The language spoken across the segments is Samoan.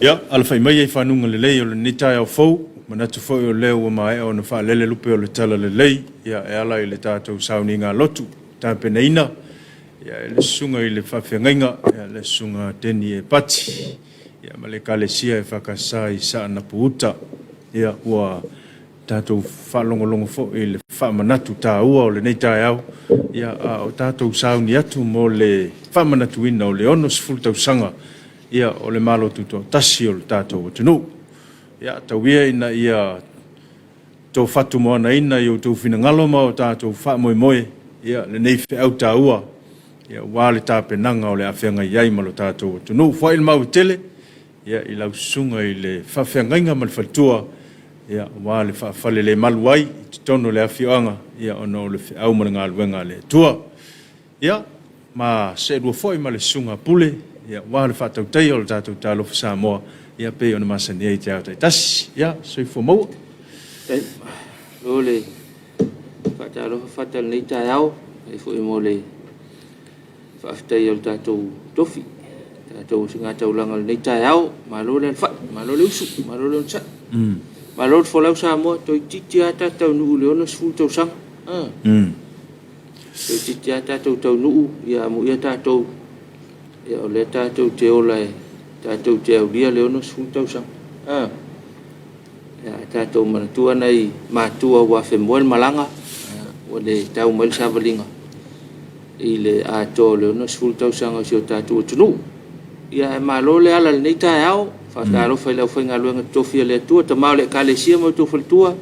Ia, alafai mai i fanuga lelei o lenei taeao fou, manatu foi o lea ua maea ona faalele lupe o le talalelei, ia e ala i le tatou sauniga lotu tapenaina, ia e le susuga i le faafeagaiga, ia le susuga Teni Epati, ia ma le Ekalesia EFKS i Saanapu Uta. Ia ua tatou faalogologo foi i le faamanatu taua o lenei taeao, ia a o tatou sauni atu mo le faamanatuina o le 60 tausaga, ia o le Malo Tutoatasi o le tatou atunuu. Ia tau ia ina ia tofatumoanaina i outou finagalo ma o tatou faamoemoe, ia lenei feau taua, ia aua le tapenaga o le a feagai ai ma lo tatou atunuu. Foai le mau e tele, ia i lau susuga i le faafeagaiga ma le faletua, ia aua le faafalelemalu ai i totonu o le afioaga, ia ona o le feau ma le galuega a le Atua. Ia, ma seelua foi ma le susuga Pule, ia aua le faatautaia o le tatou Talofa Samoa, ia pei ona masani ai i taeao taitasi. Ia, soifua maua. Malo le faatalofa Fata i lenei taeao, faafetai foi mo le faafetaia o le tatou tofi, le tatou osogataulaga i lenei taeao. Malo le alafai, malo le usu, malo le onosai. Malo le folau Samoa, toeitiiti lava tatou taunuu i le 60 tausaga. Toeitiiti lava tatou taunuu, ia amuia tatou, ia o lea tatou te ola e tatou te aulia le 60 tausaga. Ia tatou manatua nai matua ua afemoe le malaga, ua le tau mai le savaliga i le atoa o le 60 tausaga o si o tatou atunuu. Ia ae malo le ala i lenei taeao, faatalofa i le aufaigaluega totofi a le Atua, tama o le Ekalesia ma outou faletua,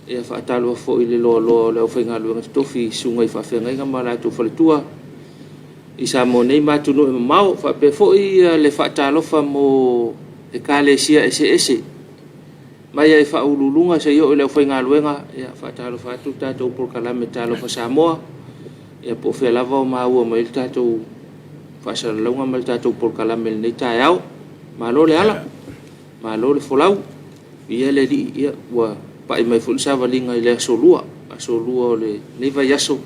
ia faatalofa foi i le loaloa o le aufaigaluega totofi i susuga i faafeagaiga ma latou faletua i Samoa nei ma atunuu e mamao. Faapea foi le faatalofa mo Ekalesia eseese mai lava i faauluuluga seia oo i le aufaigaluega. Ia faatalofa atu le tatou polokalame Talofa Samoa, ia po o fea lava o maua mai ai le tatou faasalalauga ma le tatou polokalame i lenei taeao. Malo le ala, malo le folau, viia le Alii, ia ua pai mai foi le savaliga i le aso Lua, aso Lua o lenei vaiaso,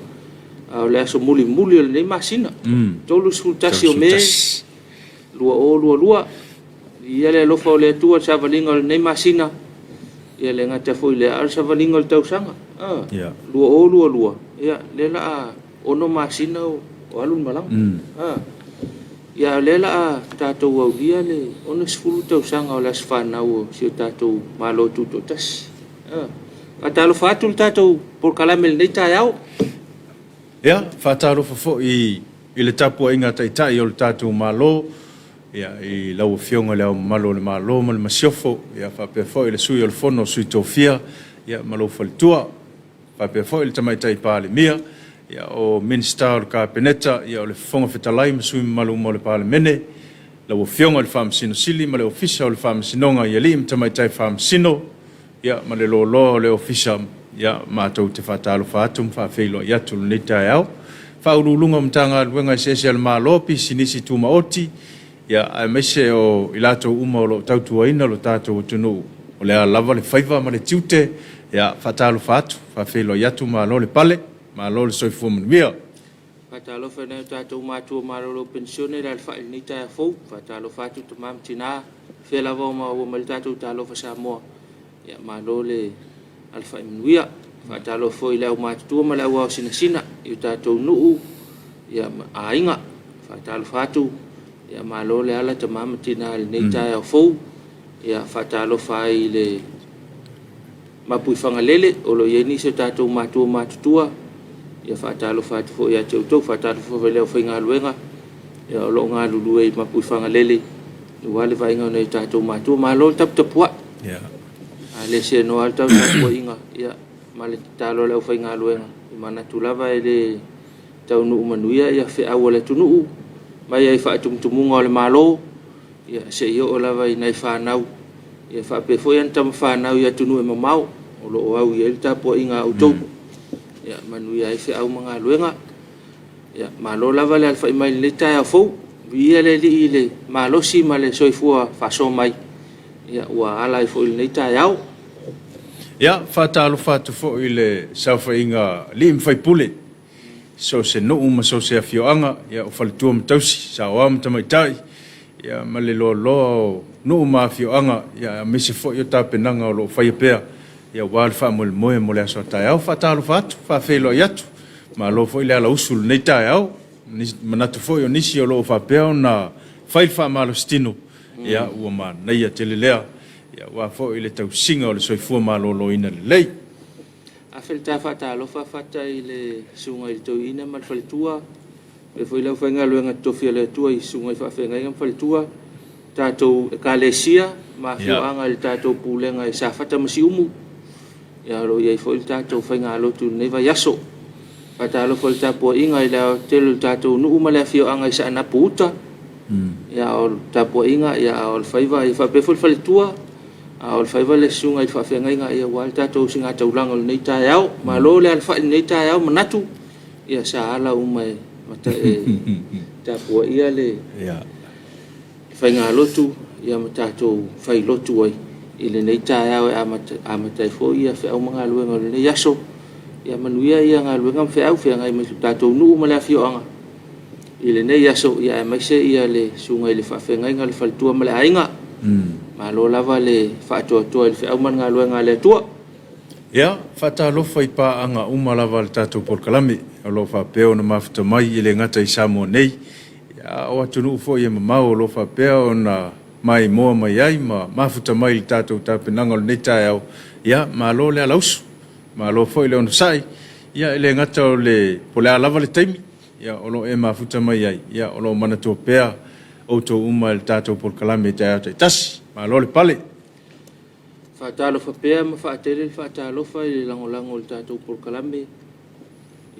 a o le aso mulimuli o lenei masina, 31 o Me 2022. Viia le alofa o le Atua i le savaliga o lenei masina, ia le gata foi i lea, a o le savaliga o le tausaga, 2022, ia lea o le a 6 masina o alu le malaga. Ia a o lea o le a tatou aulia le 60 tausaga o le aso fanau o si o tatou Malo Tutoatasi. Faatalofa atu le tatou polokalame i lenei taeao. Ia, faatalofa foi i le tapuaiga a Taitai o le tatou Malo, ia, i lau Afioga i Le Ao Mamalu o le Malo ma le Masiofo, ia, faapea foi le Sui o le Fono a Sui Tofia, ia, ma lou faletua, faapea foi le Tamaitai Palemia, ia, o Minisita o le Kapeneta, ia, o le Fofoga Fetalai ma sui usufono mamalu uma o le Palemene, lau Afioga i le Faamasino Sili ma le Ofisa o le Faamasinoga i Alii ma Tamaitai Faamasino, ia, ma le loaloa o le Ofisa, ia, matou te faatalofa atu ma faafeiloai atu i lenei taeao. Faauluuluga o Matagaluega eseese a le Malo, pisinisi tumaoti, ia, aemaise o i latou uma o lo o tautuaina lo tatou atunuu, o le a lava le faiva ma le tiute, ia, faatalofa atu, faafeiloai atu, malo le pale, malo le soifua manuia. Faatalofa i nai o tatou matua malolo penisione i le alafai i lenei taeao fou. Faatalofa atu tama ma tina, fea lava o maua mai le tatou Talofa Samoa, ia malo le alafai manuia. Faatalofa foi i le aumatutua ma le auao sinasina i o tatou nuu ia, ma aiga. Faatalofa atu, ia malo le ala tama ma tina i lenei taeao fou. Ia faatalofa ai i le Mapuifagalele o lo o i ai nisi o tatou matua matutua. Ia faatalofa atu foi ia te outou, faatalofa foi i le aufaigaluega ia o lo o galulue i Mapuifagalele aua le vaaiga o nai o tatou matua. Malo le taputapuai. A le seanoa lava le tautapuaiga ia ma le tatalo a le aufaigaluega, e manatu lava e le taunuu manuia ia feau a le atunuu mai ai faatumutumuga o le Malo ia seia oo lava i nai fanau ia faapea foi ana tama fanau i atunuu e mamao o lo o au i ai le tapuaiga a outou. Ia manuia ai feau ma galuega. Ia malo lava le alafai mai i lenei taeao fou. Viia le Alii i le malosi ma le soifua faasoa mai ia ua ala ai foi i lenei taeao. Ia, faatalofa atu foi i le saofaiga a alii ma faipule i so o se nuu ma so o se afioaga, ia, o faletua ma tausi, saoao ma tamaitai, ia, ma le loaloa o nuu ma afioaga, ia, aemaise foi o tapenaga o lo o faia pea, ia, aua le faamoemoe mo le aso a taeao. Faatalofa atu, faafeiloai atu, malo foi le alausu i lenei taeao. Manatu foi o nisi o lo o faapea ona fai le faamalositino, ia, ua manaia tele lea, ia, aua foi le tausiga o le soifua maloloina lelei. Afe le ta faatalofa Fata i le susuga i le Toeaina ma le faletua, faapea foi le aufaigaluega totofi a le Atua i susuga i faafeagaiga ma faletua, tatou Ekalesia ma afioaga i le tatou pulega i Safata ma Siumu. Ia, o lo o i ai foi le tatou faigalotu i lenei vaiaso. Faatalofa i le tapuaiga i le aoaotetele o le tatou nuu ma le afioaga i Saanapu Uta. Ia, o le tapuaiga, ia, a o le faiva, ia faapea foi le faletua, a o le faiva le susuga i le faafeagaiga, ia, aua le tatou ositaulaga i lenei taeao. Malo le alafai i lenei taeao, manatu, ia, sa ala uma e tapuaia le faigalotu, ia, ma tatou failotu ai i lenei taeao e amata ai foi ia feau ma galuega o lenei aso. Ia manuia ia galuega ma feau feagai ma le tatou nuu ma le afioaga i lenei aso, ia aemaise ia le susuga i le faafeagaiga, le faletua ma le aiga. Malo lava le faatoatoa i le feau ma le galuega a le Atua. Ia, faatalofa i paaga uma lava a le tatou polokalame o lo o faapea ona mafuta mai e le gata i Samoa nei, a o atunuu foi e mamao o lo o faapea ona maimoa mai ai ma mafuta mai i le tatou tapenaga o lenei taeao. Ia, malo le alausu, malo foi le onosai. Ia, e le gata o le po o le a lava le taimi, ia, o lo o e mafuta mai ai, ia, o lo o manatua pea outou uma e le tatou polokalame i taeao taitasi. Malo le pale. Faatalofa pea ma faatele le faatalofa i le lagolago o le tatou polokalame,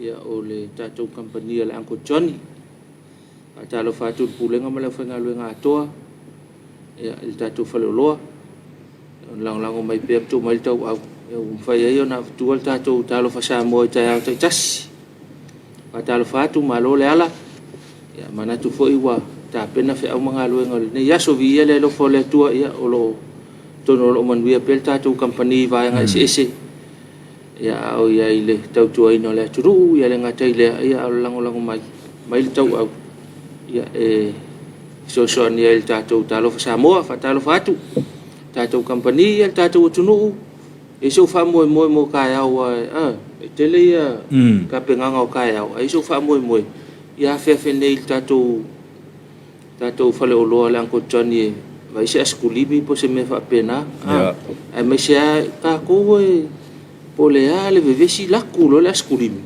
ia, o le tatou kamupani a le Uncle Johnny. Faatalofa atu i le Pulega ma le aufaigaluega atoa, ia, i le tatou faleoloa, o le lagolago mai pea ma tuu mai le tauau, ia, ua mafai ai ona avatua le tatou Talofa Samoa i taeao taitasi. Faatalofa atu, malo le ala. Ia, manatu foi ua tapena feau ma galuega o lenei aso. Viia le alofa o le Atua, ia, o lo o atonu o lo o manuia pea le tatou kamupani i vaega eseese, ia, a o i ai i le tautuaina o le atunuu, ia le gata i lea, ia, a o le lagolago mai, mai le tauau, ia, e fesoasoani ai i le tatou Talofa Samoa. Faatalofa atu tatou kamupani, ia, le tatou atunuu. E i ai sou faamoemoe mo taeao, aua e tele ia tapenaga o taeao, ae i ai sou faamoemoe ia afeafe nei i le tatou faleoloa o le Uncle Johnny e vaai se asikulimi po o se mea faapena. Aemaise lava tatou e po o le a le vevesi, laku loa le asikulimi.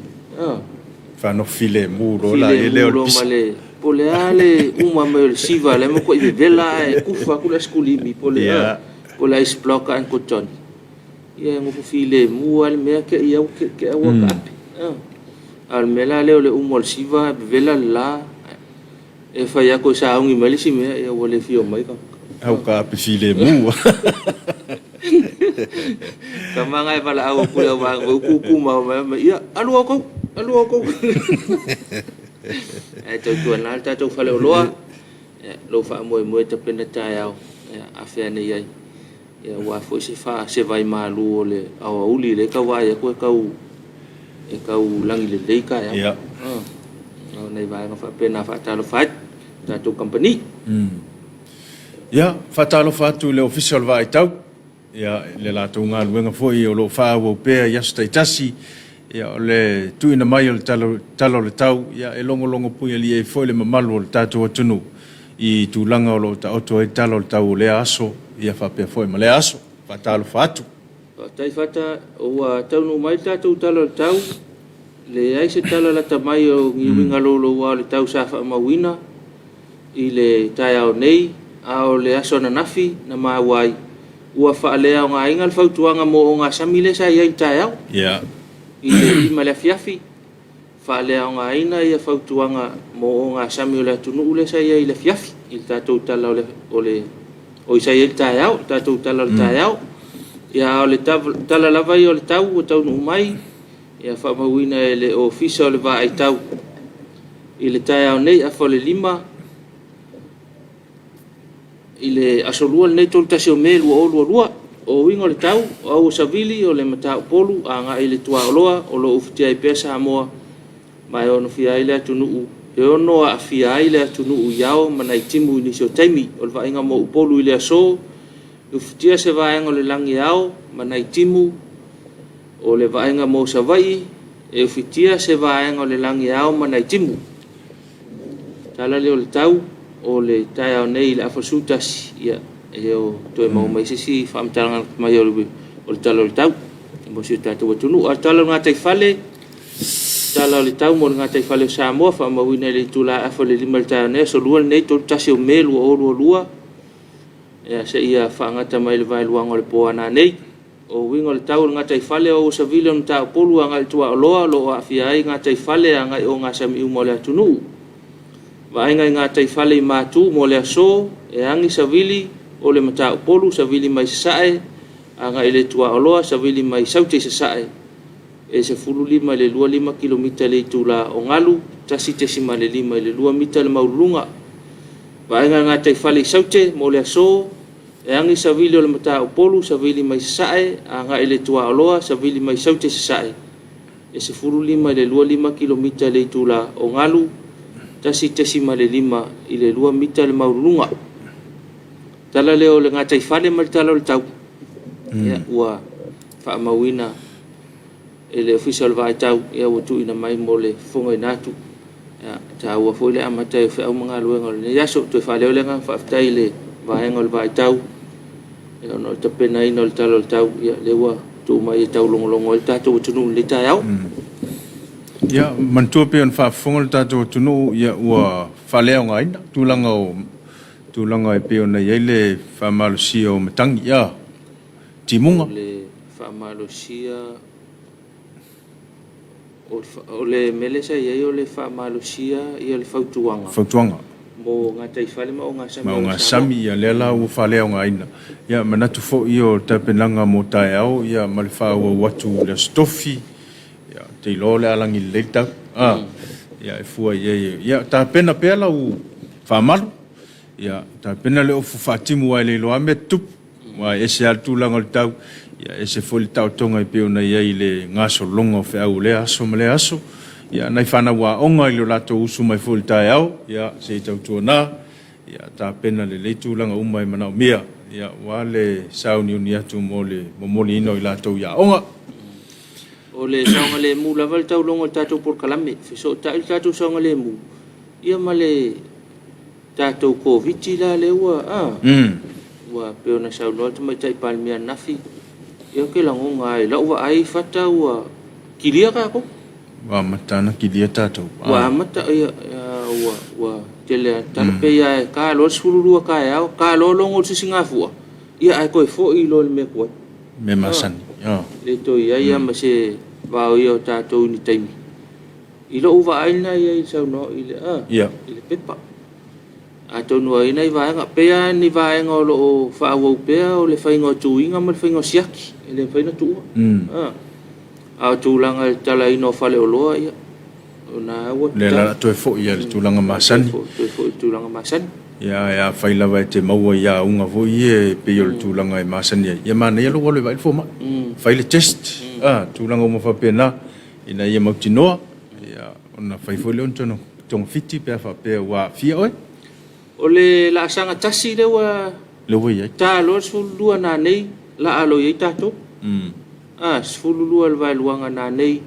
Faanofo filemu loa la i le o le pisa. Po o le a le uma mai o le siva, lea e matuai vevela ae tufa atu le asikulimi po o le po o le ice block a Uncle Johnny. Ia e nofo filemu lava le mea, te i au te i ua taape. A o le mea la lea o le uma o le siva vevela le la, e fai atu e sauni mai le isi mea, ia ua le fia omai tagata. Au taape filemu. Tama na e valaau atu i le auvaega foi tutu ma mai mai, ia alu outou, alu outou. Ae tautuana le tatou faleoloa, ia, lou faamoemoe tapena taeao, ia, afe ane i ai. Ia, aua foi se se vai malu o le aoauli lea e tau vaai atu e tau lagi lelei taeao. O nai vaega faapena faatalofa atu tatou kamupani. Ia, faatalofa atu i le Ofisa o le Vaaitau, ia, i le latou galuega foi o lo o faaauau pea i aso taitasi, ia, o le tuuina mai o le tala o le tau, ia, e logologo puialii ai foi le mamalu o le tatou atunuu i tulaga o lo o taoto ai le tala o le tau o lea aso, ia faapea foi ma lea aso. Faatalofa atu. Faafetai Fata, ua taunuu mai le tatou tala o le tau. Leai se tala lata mai o ni uiga louloua o le tau sa faamauina i le taeao nei, a o le aso ananafi na maua ai, ua faaleaogaina le fautuaga mo ogasami lea sa i ai i le taeao. I le 5 i le afiafi, faaleaogaina ia fautuaga mo ogasami o le atunuu lea sa i ai i le afiafi, i le tatou tala o le oi sa i ai i le taeao, le tatou tala o le taeao. Ia, a o le tala lava ia o le tau ua taunuu mai, ia faamauina e le Ofisa o le Vaai Tau i le taeao nei, afa o le 5 i le aso Lua lenei 31 o Me 2022. O uiga o le tau, o aua savili o le mataupolu agai i le tuaoloa o lo o ufitia ai pea Samoa ma e onofia ai le atunuu E ono aafia ai le atunuu i ao ma nai timu i nisi o taimi. O le vaaiga mo Upolu i le aso, e ufitia se vaega o le lagi e ao ma nai timu. O le vaaiga mo Savaii, e ufitia se vaega o le lagi e ao ma nai timu. Tala lea o le tau o le taeao nei i le afa 11, ia, e o toe maua mai se isi faamatalaga mai o le tala o le tau mo si o tatou atunuu. A o le tala o le gataifale, tala o le tau mo le gataifale o Samoa, faamauina i le itula e 4:30 i le taeao nei, aso Lua lenei, 31 o Me 2022, ia, seia faagata mai le vaeluaga o le po a nanei. O uiga o le tau o le gataifale o Savili o Mataupolu agai i Tuaoloa, o lo o aafia ai gataifale agai o gasami uma o le atunuu. Vaaiga i gataifale i Matu mo le aso, e agi savili o le Mataupolu, savili mai Sasae, agai i le Tuaoloa, savili mai Saute i Sasae, e 15 i le 25 kilomita le itula o galu, 1.5 i le 2 mita le maualuluga. Vaaiga i gataifale i Saute mo le aso, e agi savili o le Mataupolu, savili mai Sasae, agai i le Tuaoloa, savili mai Saute i Sasae, e 15 i le 25 kilomita le itula o galu, 1.5 i le 2 mita le maualuluga. Tala lea o le gataifale ma le tala o le tau. Ia, ua faamauina e le Ofisa o le Vaitau, ia, ua tuuina mai mo le fofogaina atu. Ia, taua foi le amata ai o feau ma galuega o lenei aso. Toe faaleo le agaga faafetai i le vaega o le Vaitau, ia, ona o le tapenaina o le tala o le tau, ia, lea ua tuu mai e taulogologo ai le tatou atunuu i lenei taeao. Ia, manatua pei ona faafofoga le tatou atunuu, ia, ua faaleaogaina tulaga o tulaga e pei ona i ai le faamalosia o matagi, ia, timuga. O le faamalosia o le mea lea sa i ai o le faamalosia ia le fautuaga. Fautuaga. Mo gataifale ma ogasami. Ma ogasami, ia, lea la ua faaleaogaina. Ia, manatu foi o tapenaga mo taeao, ia, ma le faaauau atu i le Aso Tofi, ia, ou te iloa o le a lagi lelei le tau. Ia, e fua i ai, ia, tapena pea lau faamalu, ia, tapena le ofu faatimu aua e le iloa lava mea tutupu. Aua e ese lava le tulaga o le tau, ia, ese foi le taotoga e pei ona i ai i le gasologa o feau o lea aso ma lea aso. Ia, nai fanau aoga i lo latou usu mai foi i le taeao, ia, se i tautuana, ia, tapena lelei tulaga uma e manaomia, ia, aua le sauniuni atu mo le momoliina o i latou i aoga. O le saogalemu lava le taulogo o le tatou polokalame. Fesootai le tatou saogalemu, ia ma le tatou Koviti la lea ua ua pei ona saunoa le Tamaitai Palemia ananafi, ia ou te lagona lava i lau vaai Fata ua kilia tatou. Ua amata ona kilia tatou. Ua amata, ia, ua tele lava tala pei lava e ta loa le 12 taeao, ta loa logo le sisigafua, ia ae toe foi loa i le mea tuai. Mea masani. Le toe i ai lava ma se vaoia o tatou i ni taimi. I lou vaai lena i ai i le saunoa i le, i le pepa. Atonu o ai nai vaega, pei lava ni vaega o lo o faaauau pea o le faiga o tuiga ma le faiga o siaki, e le mafai ona tuua. A o tulaga i le talaina o faleoloa, ia, o lena ua Lea la o le a toe foi lava i le tulaga masani. Toe foi i le tulaga masani. Ia, ae afai lava e te maua i auga foi ia e pei o le tulaga e masani ai, ia manaia lou alu e vaai le fomai, fai le test, tulaga uma faapena ina ia mautinoa, ia, ona fai foi lea o togafiti pe a faapea ua aafia oe. O le laasaga tasi lea ua Lea ua i ai. Ta loa le 12 nanei, laa loa i ai tatou. 12 le vaeluaga nanei.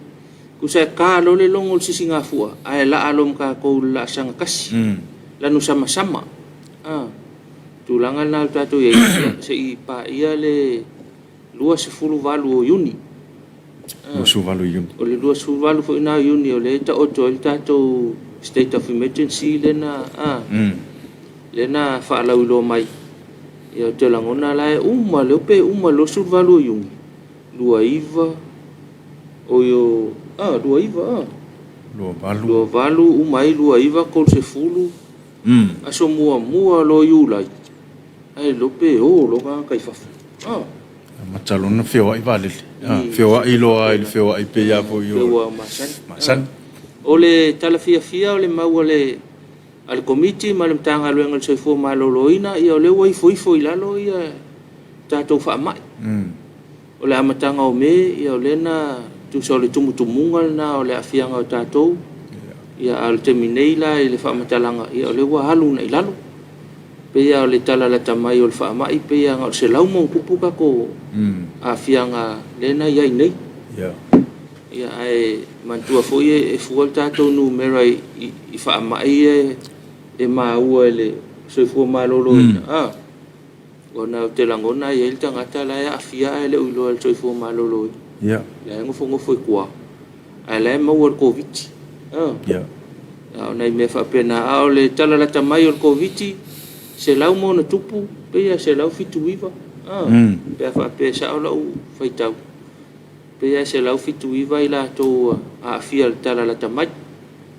Tusa e ta loa le logo o le sisigafua, ae laa loa ma tatou i le laasaga tasi. Lanu samasama. Tulaga lena o le tatou i ai, se i paia le 28 o Iuni. 28 Iuni. O le 28 foi lena o Iuni o lea e taoto ai le tatou state of emergency lea na, lea na faalauiloa mai. Ia, ou te lagona la e uma, lea pe uma le 28 o Iuni, 29, oi o, 29, 28. 28 uma ai 29, 30, aso muamua loa Iulai, ae iloa pe o loa tagata i fafo. Amata loa ona feoai vaalele. Feoai loa i le feoai pei lava foi o ua masani. Masani. O le tala fiafia o le mau a le Komiti ma le Matagaluega o le Soifua Maloloina, ia o lea ua ifoifo i lalo ia tatou faamai. O le amataga o Me, ia o lea na tusa o le tumutumuga lena o le aafiaga o tatou. Ia, a o le taimi nei la i le faamatalaga, ia o lea ua alu agai i lalo. Pei lava o le tala lata mai o le faamai, pei lava na o le 100+ tatou aafiaga lea na i ai nei. Ia, ae manatua foi e fua le tatou numera i faamai ia e maua e le soifua maloloina, ona ou te lagona e i ai le tagata la e aafia ae le o iloa e le soifua maloloina. La e nofonofo i tua, ae la e maua i le Koviti. A o nai mea faapena. A o le tala lata mai o le Koviti, 100+, pei lava e 179, pe a faapea e sao lau faitau, pei lava e 179 i latou ua aafia i le tala lata mai.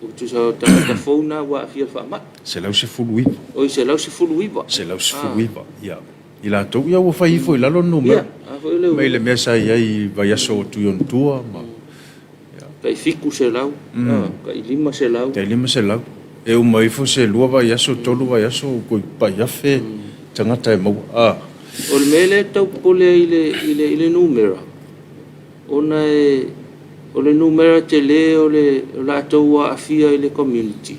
Ua tusa o tagata fou na ua aafia i le faamai. 119. Oi, 119. 119, ia. I latou, ia ua fai ifo i lalo le numera. Mai le mea sa i ai i vaiaso atu i ona tua. Ma, Tai 700, tai 500. Tai 500. E uma ifo se 2 vaiaso, 3 vaiaso, ua toe pai afe tagata e maua. Ah. O le mea lea e tau popole ai i le numera, ona o le numera tele o le latou ua aafia i le community,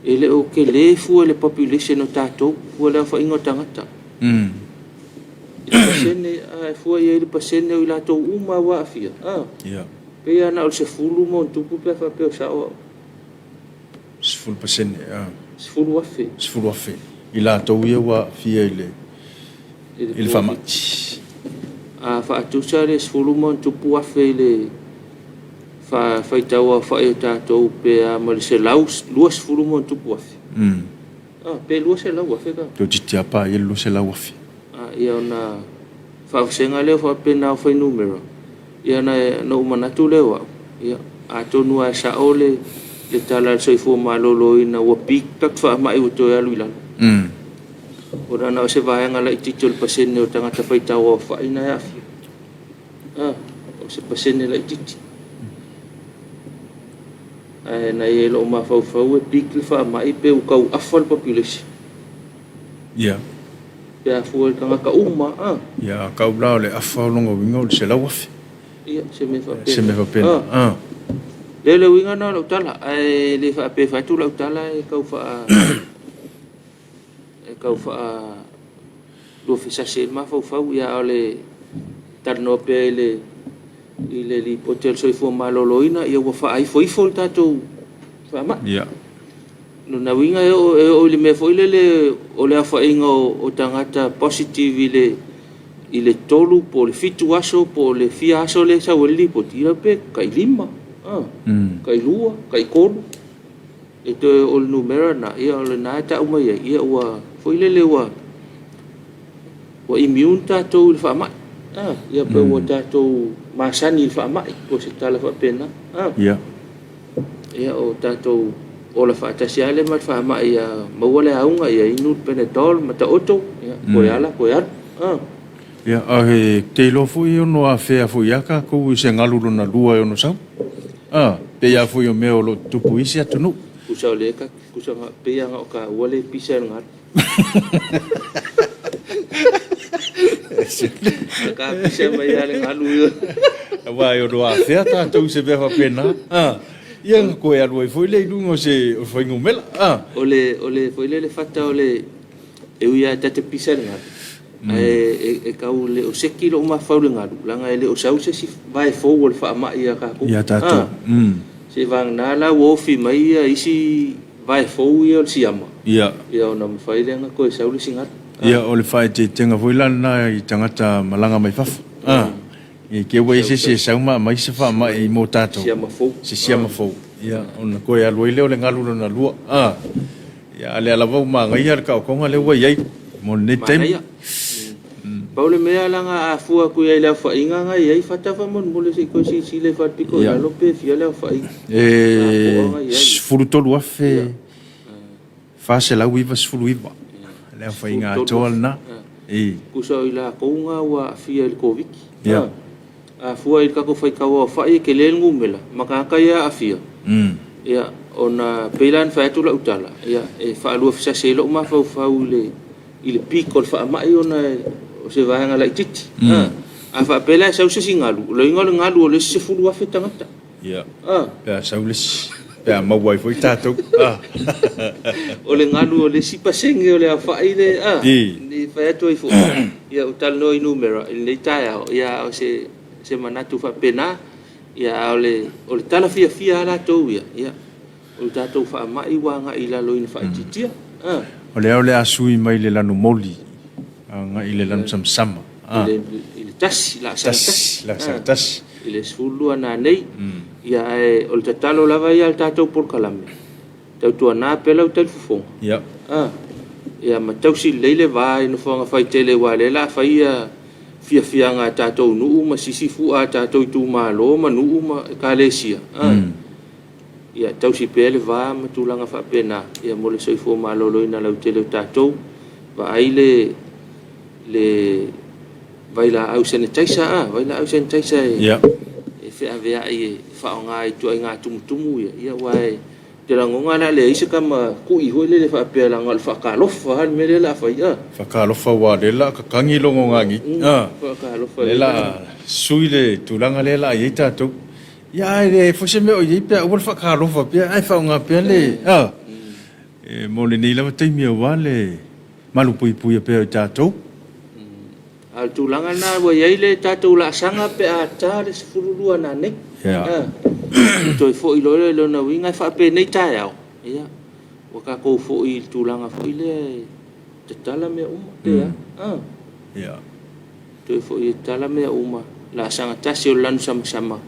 e le o tele fua i le population o tatou, fua i le aofaiga o tagata. I le pasene, a fua i ai i le pasene o i latou uma ua aafia, pei lava na o le 10+ pe a faapea o sao au. 10%, a. 10,000. 10,000. I latou ia ua aafia i le faamai. A faatusa le 10+ i le faitau aofai o tatou pe a ma le 120+afe. Pe 200,000 ka. Toeitiiti lava paia le 200,000. Ia ona faavasega lea faapena o fuainumera, ia ona ou manatu lea o au, ia, atonu lava e sao le tala a le soifua maloloina ua peak tatou faamai ua toe alu i lalo. Ona na o se vaega laitiiti o le pasene o tagata faitau aofai na e aafia. O se pasene laitiiti. Ae na i ai lou mafaufau e peak le faamai pe ua tau afa le population. Pe a fua i tagata uma a. Ia, a kau la o le afa o lona uiga o le 100,000. Ia, se mea faapena. Se mea faapena. Lea le uiga lena o lau tala, ae le faapea e fai atu lau tala e tau faa e tau faa luafesasi ai le mafaufau, ia a o le talanoa pea i le lipoti a le soifua maloloina, ia ua faaifoifo le tatou faamai. Lona uiga e oo i le mea foi lele o le aofaiga o tagata positive i le 3 po o le 7 aso po o le fia aso lea e sau ai le lipoti, ia pe tai 5, tai 2, tai 3. E toe o le numera lena, ia o lena e tau mai ai, ia ua foi lele ua immune tatou i le faamai. Ia pe ua tatou masani i le faamai, po o se tala faapena. Ia o tatou ola faatasi lava lea ma le faamai, ia maua le auga, ia inu le Panadol ma taoto, ia toe ala, toe alu. Ia, a e te iloa foi e ono afea foi ia tatou i se galu lona lua e ono sau. Pei lava foi o mea o lo o tutupu i isi atunuu. Tusa o lea, tusa pei lava na o taua le pisa i le galu. A ka pisa mai lava le galu ia. Aua e ono afea tatou i se mea faapena. Ia na toe alu ai foi lea i luga o se o fuainumera. O le foi lea le fata o le e ui lava ta te pisa i le galu, ae e tau le o seki lou mafaufau i le galu, leaga e le o sau se isi vae fou o le faamai ia tatou. Ia tatou. Se vagana la ua ofi mai ia isi vae fou ia o le siama. Ia ona mafai lea ona toe sau le isi galu. Ia, o le faaeteetega foi la lena i tagata malaga mai fafo. I te ua i se isi e sau ma aumai se faamai mo tatou. Siama fou. Se siama fou. Ia, ona toe alu ai lea o le galu lona lua. Ia, a lea lava ua manaia le taotoga lea ua i ai mo lenei taimi. Manaia. Pau le mea leaga a fua atu i ai i le aofaiga na i ai, fata faamolemole se i toe silasila i faapito i lalo pe fia le aofaiga. E 13,499 le aofaiga atoa lena. Tusa o i latou na ua aafia i le Koviti. A fua i le tatou faitau aofai e tele le numera ma tagata ia aafia. Ia, ona pei la ona fai atu lau tala, ia, e faaluafesasi ai lou mafaufau i le peak o le faamai ona o se vaega laitiiti. A faapea la e sau se isi galu, o le uiga o le galu o le isi 10,000 tagata. Ia, pe a sau le isi. Pe a maua ai foi tatou. O le galu o le isi pasene o le aofai le a, ne i fai atu ai foi, ia ua talanoa i numera i lenei taeao, ia a o se, se manatu faapena. Ia a o le, o le tala fiafia lava latou ia, ia, o le tatou faamai ua agai i lalo ina faaitiitia. O lea o le a sui mai le lanumoli agai i le lanusamasama. I le tasi, laasaga tasi. Laasaga tasi. I le 12 nanei. Ia ae o le tatalo lava ia a le tatou polokalame, tautuana pea lau talifofoga. Ia. Ia ma tausi lelei le va i nofoaga faitele aua o lea o le a fai ia fiafiaga a tatou nuu ma sisifu a tatou itumalo ma nuu ma ekalesia. Ia tausi pea le va ma tulaga faapena ia mo le soifua maloloina lautele o tatou. Vaai le le vailaau sanitizer a, vailaau sanitizer e yeah. E feaveai e faaaoga i ituaiga tumutumu ia, ia aua e te lagona o le a leai se tama kui foi lele faapea leaga o le faatalofa lava le mea lea o le a fai a. Faatalofa aua o lea o le a kakagi lona ogagi. Faatalofa O lea o le a sui le tulaga lea o le a i ai tatou. Ia ae leai foi se mea o i ai pe a aua le faatalofa pea ae faaaoga pea le a e mo lenei lava taimi aua le malupuipuia pea o i tatou. A o le tulaga lena ua i ai le tatou laasaga pe a ta le 12 nanei. Ia. Ona toe foi loa lea i lona uiga e faapenei taeao, ia, ua tatou foi i le tulaga foi lea e tatala mea uma pe a. Ia. Toe foi e tatala mea uma, laasaga tasi o le lanu samasama,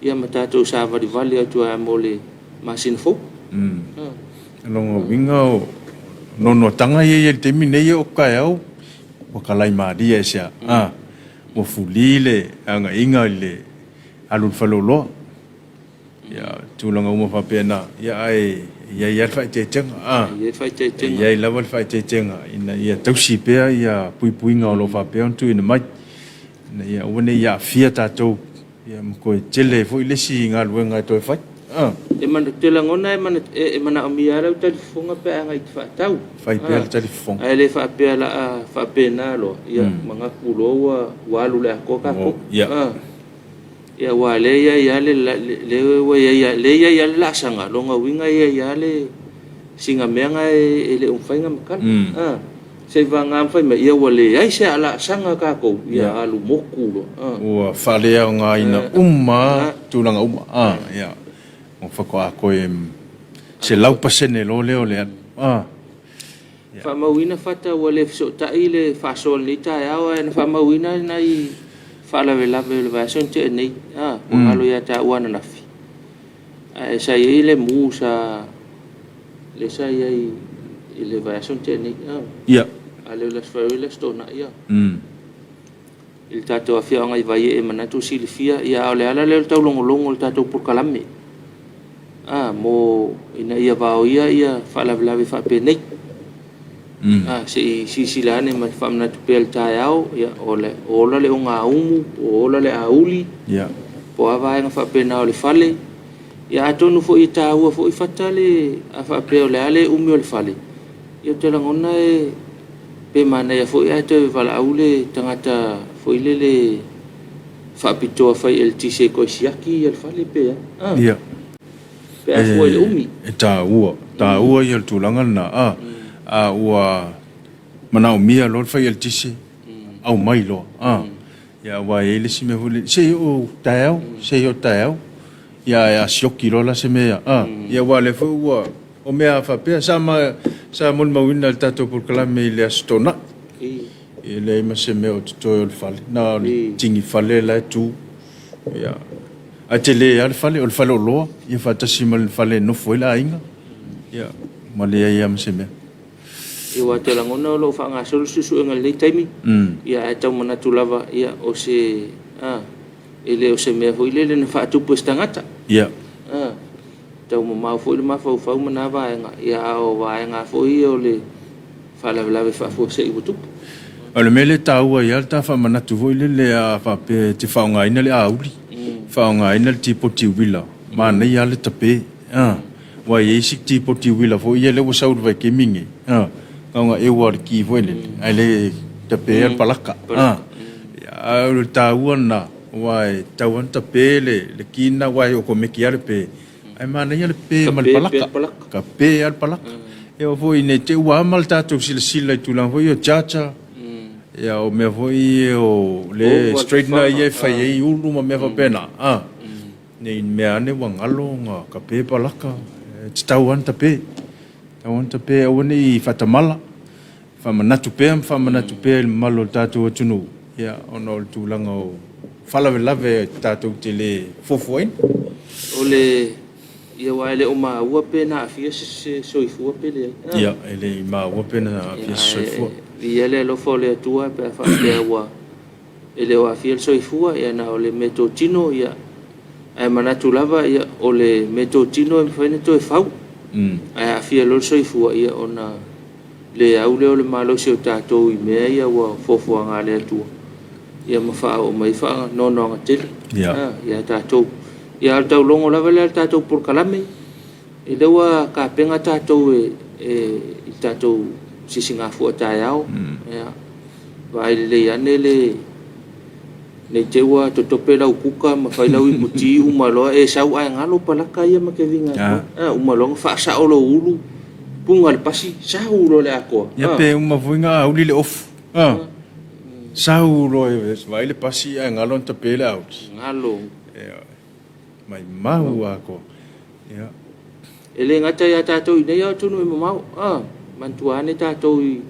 ia ma tatou savalivali atu ai lava mo le masina fou. O lona uiga o noanoataga ia e i ai i le taimi lenei e oo atu taeao ua talai malie aisea? Ua fuli le agaiga i le alu i le faleoloa. Ia, tulaga uma faapena, ia ae i ai lava le faaeteetega. E i ai le faaeteetega. E i ai lava le faaeteetega ina ia tausi pea ia puipuiga o lo o faapea ona tuuina mai, ina ia aua ne i aafia tatou ia ma toe tele ai foi le isi galuega e toe fai. E ou te lagona e manaomia lava lau talifofoga pe a agai e te faatau. Fai pea le talifofoga. Ae le faapea o le a faapena loa, ia manatu loa ua alu i le atoa tatou. Ia. Ia aua o lea e i ai lava le, lea ua i ai, lea e i ai lava le laasaga, lona uiga e i ai lava le sina mea lena e le o mafai ona matala. Seiavagana fai mai, ia ua leai se laasaga a tatou, ia alu motu loa. Ua faaleaogaina uma tulaga uma. Ia, ua faatoa toe 100% loa lea o le alu. Faamauina Fata ua le fesootai le faasoa i lenei taeao ae na faamauina nai faalavelave o le vaiaso na tea nei, ua galo ia taua ananafi. Ae sa i ai le mu sa lea sa i ai i le vaiaso na tea nei. Ia. A le o le Aso Faraile, le Aso Toonai. I le tatou afioaga i Vaiee manatu ua silafia, ia a o le ala lea o le taulogologo o le tatou polokalame a mo ina ia vaoia ia faalavelave faapenei. A se i silasila ane ma faamanatu pea i le taeao, ia o le ola le ogaumu, o ola le auli, Ia. Po o a vaega faapena o le fale. Ia atonu foi e taua foi Fata le a faapea o le a le umi o le fale, ia ou te lagona e pe manaia foi ae toe valaau le tagata foi lele faapitoa fai eletise e toe siaki le fale pe a. Ia. Pe a fua i le umi. E taua, taua ia o le tulaga lena. A, a ua manaomia loa le fai eletise, aumai loa. A, ia aua e i ai le isi mea foi lele, se i oo taeao, se i oo taeao. Ia ae a sioki loa la se mea, a, ia aua o lea foi ua, o mea faapea sa ma, sa molimauina i le tatou polokalame i le Aso Toonai. E leai ma se mea o totoe o le fale, na o le tigi fale la e tu. Ia, ae tele lava le fale, o le faleoloa, ia faatasi ma le fale e nofo ai le aiga. Ia, ma leai lava ma se mea. Ia, aua ou te lagona o lo o faagasolo le suesuega i lenei taimi, ia ae tau manatu lava, ia, o se, a, e le o se mea foi lele na faatupu e se tagata. Ia. A, tau mamao foi le mafaufau ma na vaega, ia, a o vaega foi ia o le faalavelave faafuasei ua tupu. O le mea lea e taua ai lava le ta faamanatu foi lele a faapea e te faaaogaina le auli, faaaogaina le tipoti uila, manaia lava le tape. Aua e i ai isi tipoti uila foi ia lea ua sau i le vaitaimi lenei, na ona eu lava o le ki foi lele, ae le tapeina le palaka. A o le taua lena, aua e tatau lava ona tape le ki lena aua e okomeki lava le pe. Ae manaia le pe ma le palaka. Ka pe lava le palaka. E oo foi ne i te i ua ama le tatou silasila i tulaga foi ia o charger, ia o mea foi ia o le straightener ia e fai ai ulu ma mea faapena, a, ne i mea ane ua galo ona tape palaka, e tatau lava ona tape, tatau lava ona tape aua ne i faatamala. Faamanatu pea ma faamanatu pea i le mamalu o le tatou atunuu, ia, ona o le tulaga o faalavelave tatou te le fuafuaina. O le, ia aua e le o maua pe na aafia se soifua pe leai. Ia, e le i maua pe na aafia se soifua. Ae viia le alofa o le Atua pe a faapea ua e le o aafia le soifua, ia na o le meatotino, ia, ae manatu lava, ia, o le meatotino e mafai ona toe fau. Ae aafia loa le soifua, ia, ona le au lea o le malosi o tatou i mea ia ua foafoaga a le Atua, ia ma faaoo mai ai faanoanoaga tele ia tatou. Ia, a o le taulogo lava lea o le tatou polokalame, O lea ua tapena tatou i le tatou sisigafua taeao. Ia, vaai lelei ane le ne i te i ua totope lau kuka ma fai lau iputi uma loa e sau ae galo palaka ia ma te viga atu ai. A uma loa ona faasao lou ulu, puga le pasi, sau loa le atoa. Ia pe uma foi ona auli le ofu. A, sau loa e vaai le pasi ae galo ona tape le auli. Galo. Ia. Maimau atoa. Ia. E le gata ia tatou i inei a o atunuu e mamao. A, manatua ane tatou i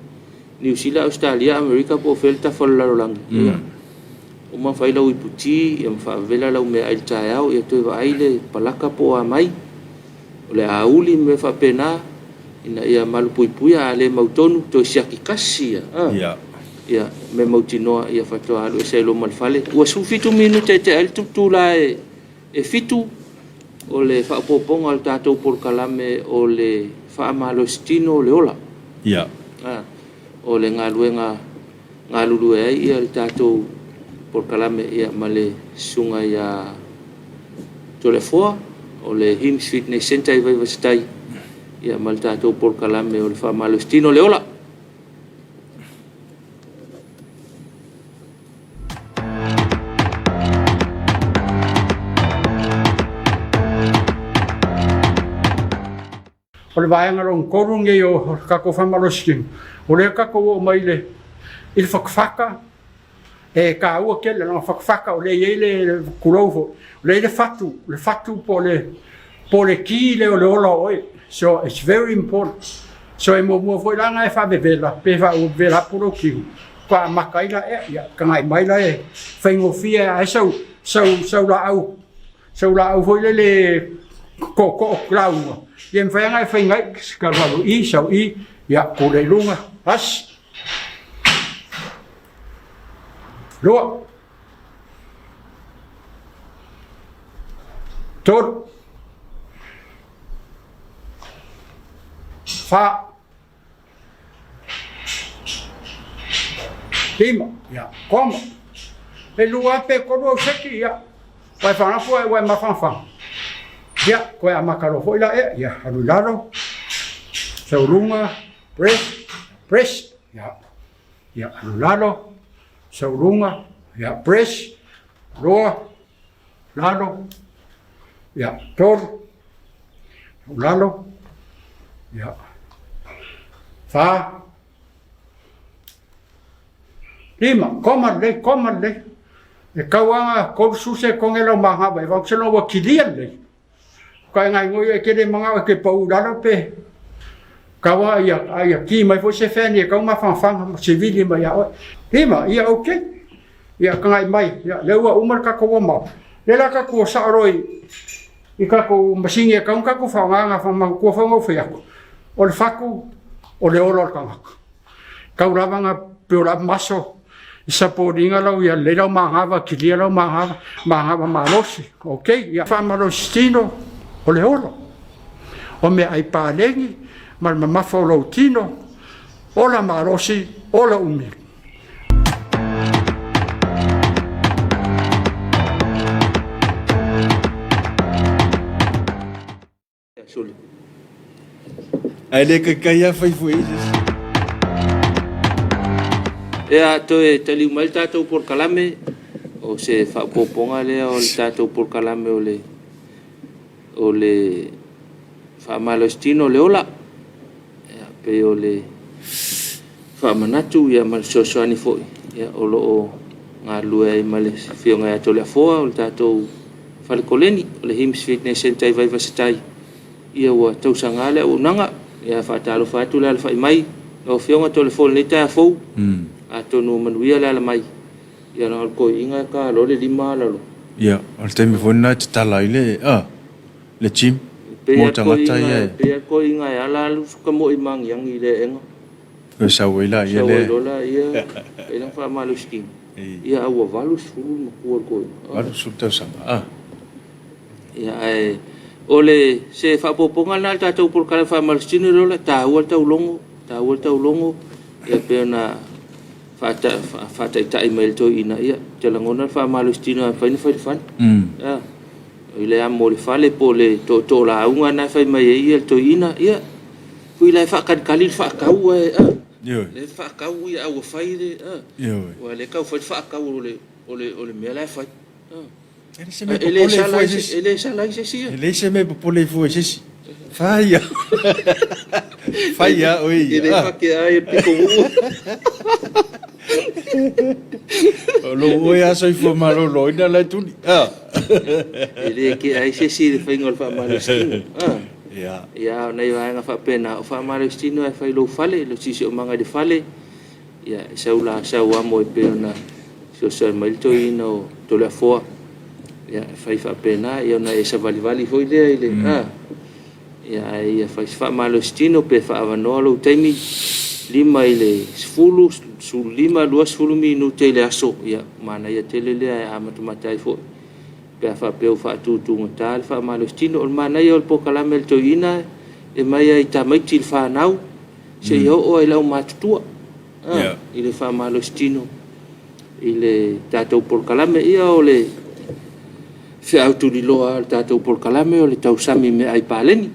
Niu Sila, Ausetalia, Amerika po o fea le tafa o le lalolagi. Ia, uma fai lau iputi, ia ma faavela lau meaai i le taeao, ia toe vaai le palaka po o a mai, o le a uli ma mea faapena, ina ia malupuipuia, a le mautonu, toe siaki tasi ia. A, ia, mea mautinoa, ia faatoa alu ese ai loa ma le fale. Ua 17 minute e tea ai le itula e 7 o le faaopoopoga o le tatou polokalame o le faamalositino o le ola. Ia. A, o le galuega galulue ai ia le tatou polokalame ia ma le susuga ia Toleafoa o le HIMS Fitness Centre i Vaivase-tai ia ma le tatou polokalame o le faamalositino o le ola. O le vaega lona tolu lenei o le tatou faamalositino, o lea tatou oo mai i le i le fatafata, e taua tele leaga fatafata o lea e i ai le, tulou foi, o lea e i ai le fatu, le fatu po o le po o le ki lea o le ola o oe. So it's very important. So e muamua foi la ona e faavevela pe faavevela atu lou tino, faatoa amata ai la ea, ia tagai mai la e faigofie lava ai sau sau sau laau Sau laau foi lele tootoo lauga, ia mafai lava ona e fai ai, alualu i i, sau i, ia pule i luga, asi, lua, tolu, fa, Lima, ia, koma. E lua pe tolu au seki, ia, ua e fanafu ai ua e mafanafana. Ia, koe amata loa foi la ea, ia, alu i lalo, sau luga, press, press, ia, ia, alu i lalo, sau luga, ia, press, lua, lalo, ia, tolu, lalo, ia, fa, lima, koma lelei, koma lelei. E tau lava 30 sekone lau manava e vau se loa ua kilia lelei. Ka e gaigoi e te le manao e te pau i lalo pe tau lava ia, a ia ki mai foi se fan e tau mafanafana ma sivili mai ia oe. Lima, ia okay. Ia tagai mai, ia lea ua uma le tatou warm up. Lea la tatou o sao loa i i tatou masini e tatau ona tatou faaaoga na manatua foi ona ou fai atu, o le fatu o le ola o le tagata. Tau lava na build up muscle i support ina lau ia lelei lau manava, kilia lau manava, manava malosi. Okay, ia faamalosi tino o le ola. O meaai paleni ma le mamafa o lou tino, ola malosi, ola umi. Ae le kaikai lava fai foi i se isi. Ia, toe taliu mai le tatou polokalame, o se faaopoopoga lea o le tatou polokalame o le. O le faamalositino o le ola, ia, pei o le faamanatu ia ma le fesoasoani foi ia, o lo o galulue ai ma le Afioga ia Toleafoa o le tatou fale koleni o le HIMS Fitness Centre i Vaivasatai. Ia ua tausaga le auaunaga. Ia faatalofa atu le alafai mai lau Afioga Toleafoa i lenei taeao fou. Atonu ua manuia le ala mai. Ia leaga o le toeaina e ta loa le 5 ala loa. Ia, o le taimi foi lena e tatala ai le, a, le gym mo tagata ia e. Pei lava le toeaina e ala alu kamoe magiagi i le aega. Toe sau ai laia lea. Sau ai loa laia, fai lana faamalositino. Ia a ua 80 le matua o le toeaina. 80 tausaga, a. Ia ae o le se faaopoopoga lena i le tatou polokalame faamalositino lea, o le taua le taulogo, taua le taulogo, ia pei ona faataitai mai e le toeaina, ia, ou te lagona le faamalositino e mafai ona fai i le fale. I le amo o le fale po o le tootoo lauga lena e fai mai ai le toeaina, ia, foi la e faatalitali le faatau ae, le faatau ia a ua fai le, aua o lea e tau fai le faatau o le mea la e fai. E le se mea popole fua i se isi. E le sala ai se isi ia. E leai se mea popole fua i se isi. Fai a. Fai a oe ia. E le fate ai e pito uu. O lou oe a soifua maloloina la e tuli. E le kea ai se isi i le faiga o le faamalositino. Ia. Ia, o nai vaega faapena, o faamalositino e fai i lou fale, lou siosiomaga i le fale, ia, e sau la sau amo e pei ona fesoasoani mai le toeaina o Toleafoa, ia, e fai faapena, ia ona e savalivali foi lea i le, a, ia, ae ia fai se faamalositino pe faaavanoa lou taimi, 5 i le 10, 15, 20 minute i le aso, ia, manaia tele lea e amatamata ai foi pe a faapea ua faatutugata le faamalositino. O le manaia o le polokalame a le toeaina e mai lava i tamaiti i le fanau seia oo lava i le aumatutua i le faamalositino i le tatou polokalame. Ia o le feau tuliloa o le tatou polokalame o le tausami meaai paleni.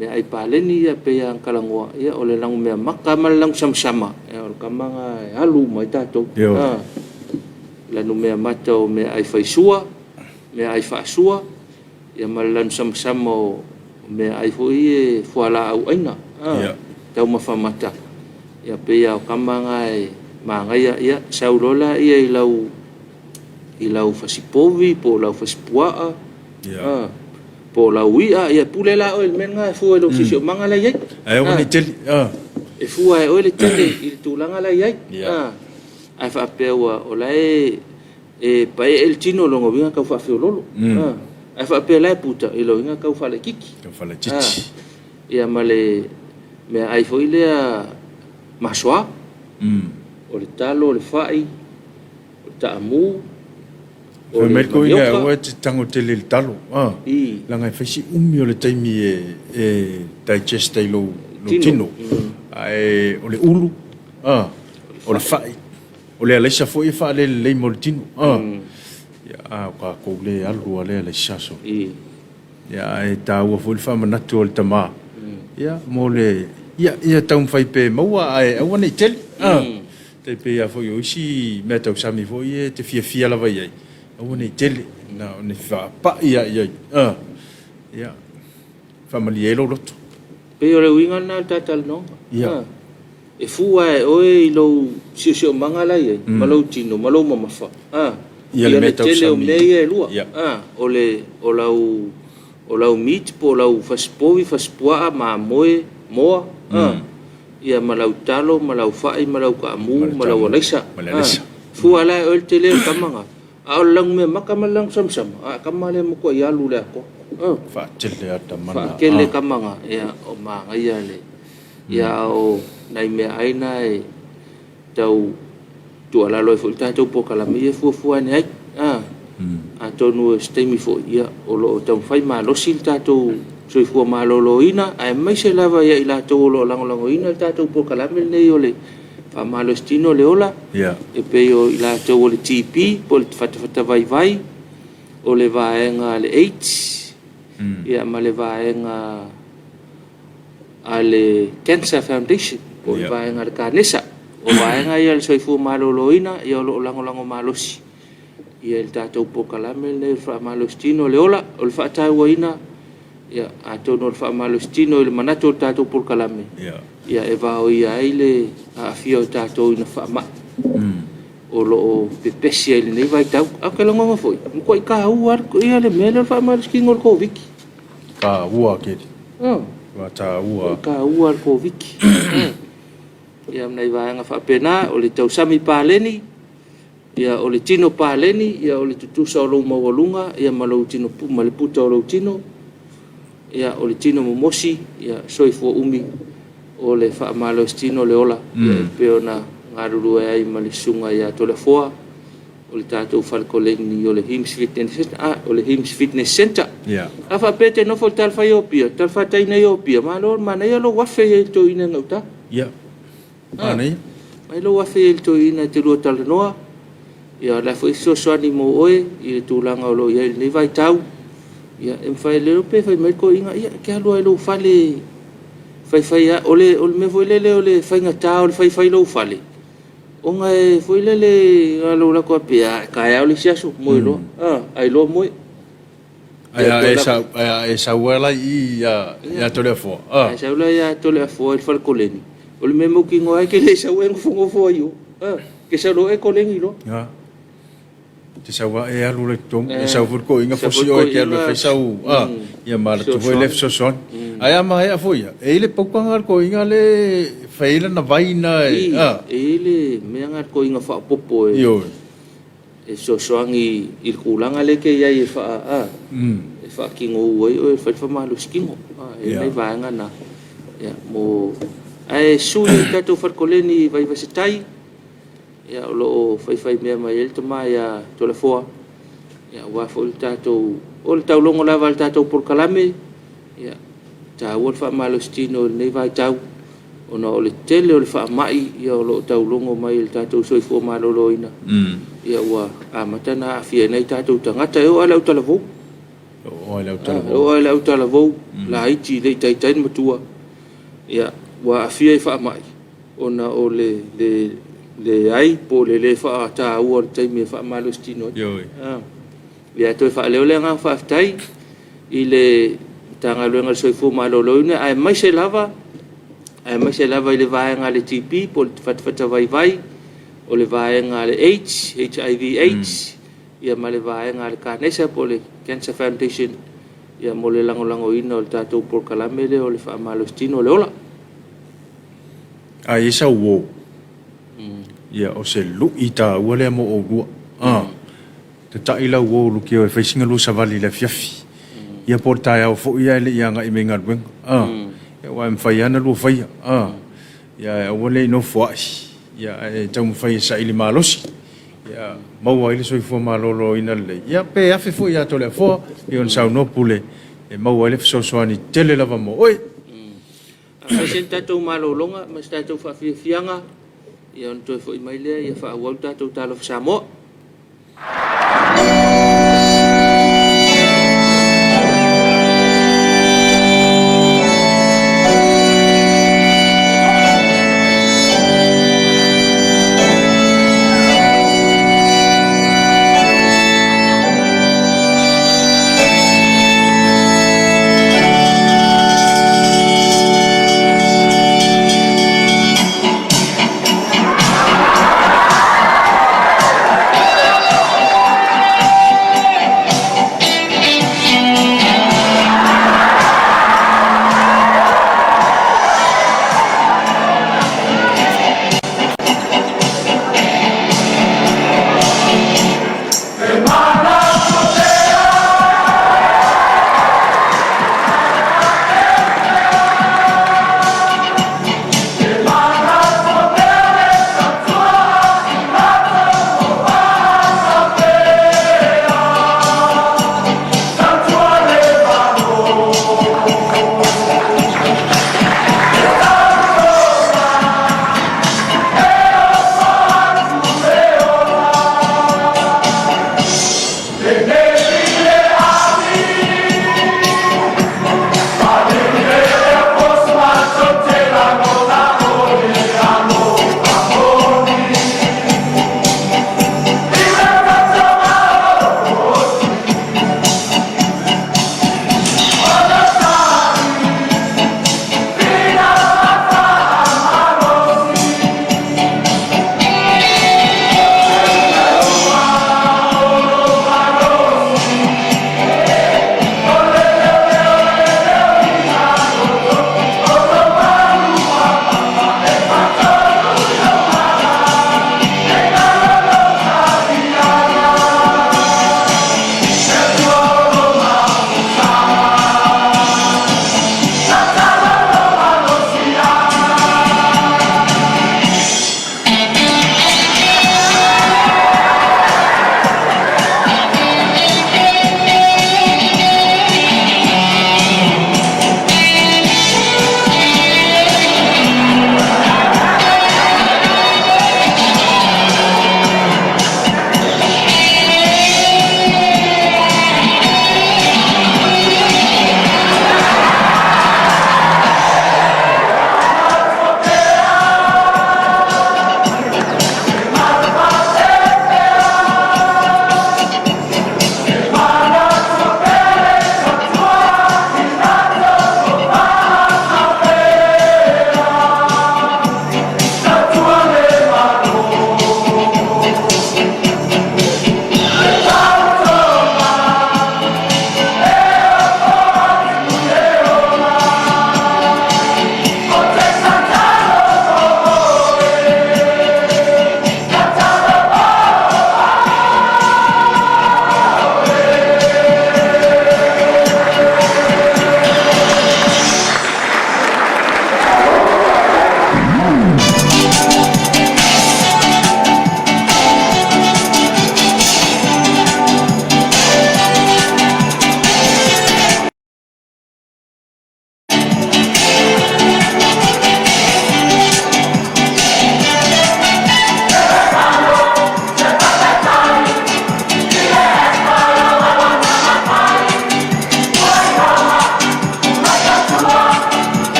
Meaai paleni ia pei lava ona talanoa, ia o le lanumeamata ma le lanusamasama, ia o le tama lena e alu uma ai tatou. Lanumeamata o meaai faisua, meaai faasua, ia ma le lanusamasama o meaai foi ia e fualaau aina, taumafa mata, ia pei lava o tama na e manaia, ia sau loa laia i lau i lau fasipovi po o lau fasipuaa, po o lau i'a, ia pule la oe i le mea lena e fua i lou siosiomaga la e i ai. Ae aua ne i tele. E fua e oe le tele i le tulaga la e i ai. Ae faapea ua o la e e paee le tino, lona uiga tau faafeololo. Ae faapea la e puta, i lona uiga tau faalaitiiti. Tau faalaitiiti. Ia ma le meaai foi lea masoa, o le talo, o le fai, o le taamu, o Fai le mai le toeaina manioka. aua e te tago tele i le talo, leaga e fai si umi o le taimi e digest ai lou tino. Ae o le ulu, o le fai, o le alaisa foi e faalelelei mo le tino. Ia, a o tatou le alu lava le alaisa so. Ia, ae taua foi le faamanatu a le tama, ia, mo le, ia, ia taumafai pea e maua ae aua ne i tele. Tai pei lava foi o isi mea tausami foi ia e te fiafia lava i ai, aua ne i tele, na o ni faapai lava i ai, ia, faamalie ai lou loto. Pei o le uiga lena o le ta talanoaga. E fua e oe i lou siosiomaga la e i ai, ma lou tino, ma lou mamafa, Ia ia le le mea tele o tausami. mea ia e lua, o le, o lau, o lau meat po o lau fasipovi, fasipuaa, mamoe, moa, ia ma lau talo, ma lau fai, ma lau taamu, Ma le ma lau taamu, alaisa. ma le alaisa. Fua la e oe le tele o le tama lena. A o le lanumeamata ma le lanusamasama, a o le tama lea e matuai alu i le atoa. Faatele lava tama na. Faatele tama na, ia, o manaia le, ia a o nai meaai na e tau tuualalo ai foi le tatou polokalame, ia fuafua ane ai. Atonu o se taimi foi, ia, o lo o taumafai malosi le tatou soifua maloloina, aemaise lava ia i latou o lo o lagolagoina le tatou polokalame lenei o le faamalositino o le ola, e pei o i latou o le TB po o le fatafata vaivai, o le vaega a le AIDS, ia ma le vaega a le Cancer Foundation po o le vaega a le Kanesa. O vaega ia a le soifua maloloina, ia o lo o lagolago malosi Ia i le tatou polokalame lenei o le faamalositino o le ola, o le faatauaina, ia, atonu o le faamalositino i le manatu o le tatou polokalame, ia, e vaoia ai le aafia o tatou i na faamai o lo o pepesi ai i lenei vaitau. Ae ou te lagona foi, e matuai taua lava le mea lea o le faamalositino o le Koviti. Taua tele. Taua. Taua le Koviti. Ia ma nai vaega faapena, o le tausami paleni, ia, o le tino paleni, ia, o le tutusa o lou maualuga, ia, ma lou tino, ma le puta o lou tino, ia, o le tino momosi, ia, soifua umi, o le faamalositino le ola, ia, e pei ona galulue ai ma le susuga ia Toleafoa, o le tatou fale koleni o le HIMS Fitness Center, o le HIMS Fitness Center. A faapea e te nofo i le talafatai o Apia, talafatai nei o Apia, malo, manaia lou afe i ai i le toeaina i gauta. Ia. Manaia. Mai lou afe i ai i le toeaina e te lua talanoa. Ia, o le a foi fesoasoani mo oe i le tulaga o lo o i ai i lenei vaitau. Ia, e mafai, le iloa pe fai mai le toeaina, ia, e te alu lava i lou fale faifai lava. O le mea foi lele o le faigata o le faifai i lou fale, ona e foi lele na o lou alu atu lava pea, a taeao le isi aso, moe loa, ai loa moe. Ae a e sau lava la i i ia Toleafoa. A e sau la ia Toleafoa i le fale koleni, o le mea mautinoa lava e te le sau e nofonofo ai i o. E te sau loa e koleni loa. E te sau lava e alu loa i totonu, e sau foi le toeaina fosi oe e te alu e fai sau, ia ma alu atu foi lea fesoasoani. Ae a maea foi ia, e i ai le pauta lena a le toeaina lea e fai ai lana vai lena e. E i ai le mea lena a le toeaina faaopoopo e. Ioe. E fesoasoani i le tulaga lea e te i ai e faa, e faatino ai oe e fai le faamalositino. E i ai nai vaega na, ia, mo... Ae sui i le tatou fale koleni i Vaivase-tai, ia, o lo o faifaimea mai ai le tama ia Toleafoa, ia, aua foi le tatou... O le taulogo lava a le tatou polokalame, ia, e taua le faamalositino i lenei vaitau, ona o le tele o le faamai, ia, o lo o taulogo mai e le tatou soifua maloloina, ia, ua amata ona aafia ai nai tatou tagata. E oo lava i le autalavou. E oo lava i le autalavou. E oo lava i le autalavou, laiti, e le i taitai le matua, ia, ua aafia i faamai, ona o le leai po o le le faataua o le taimi e faamalositino ai. Ioe. Ia, e toe faaleo le agaga faafetai i le Matagaluega o le Soifua Maloloina, aemaise lava, aemaise lava i le vaega a le TB po o le fatafata vaivai, o le vaega a le AIDS, HIV AIDS, ia ma le vaega a le Kanesa po o le Cancer Foundation, ia mo le lagolagoina o le tatou polokalame lea o le faamalositino o le ola. A i ai sau uo, ia o se lui taua lea mo oulua. Tatai lau uo Lukeo e fai sina lua savali i le afiafi. Ia po o le taeao foi ae le i agai mai i galuega. Ia aua e mafai lava ona lua faia. Ia ae aua le i nofoai. Ia ae taumafai e saili malosi. Ia maua ai le soifua maloloina lelei. Ia pe afe foi ia Toleafoa, pei ona saunoa Pule, e maua ai le fesoasoani tele lava mo oe. A fai se tatou malologa ma se tatou faafiafiaga, ia ona toe foi mai lea, ia faaauau le tatou Talofa Samoa.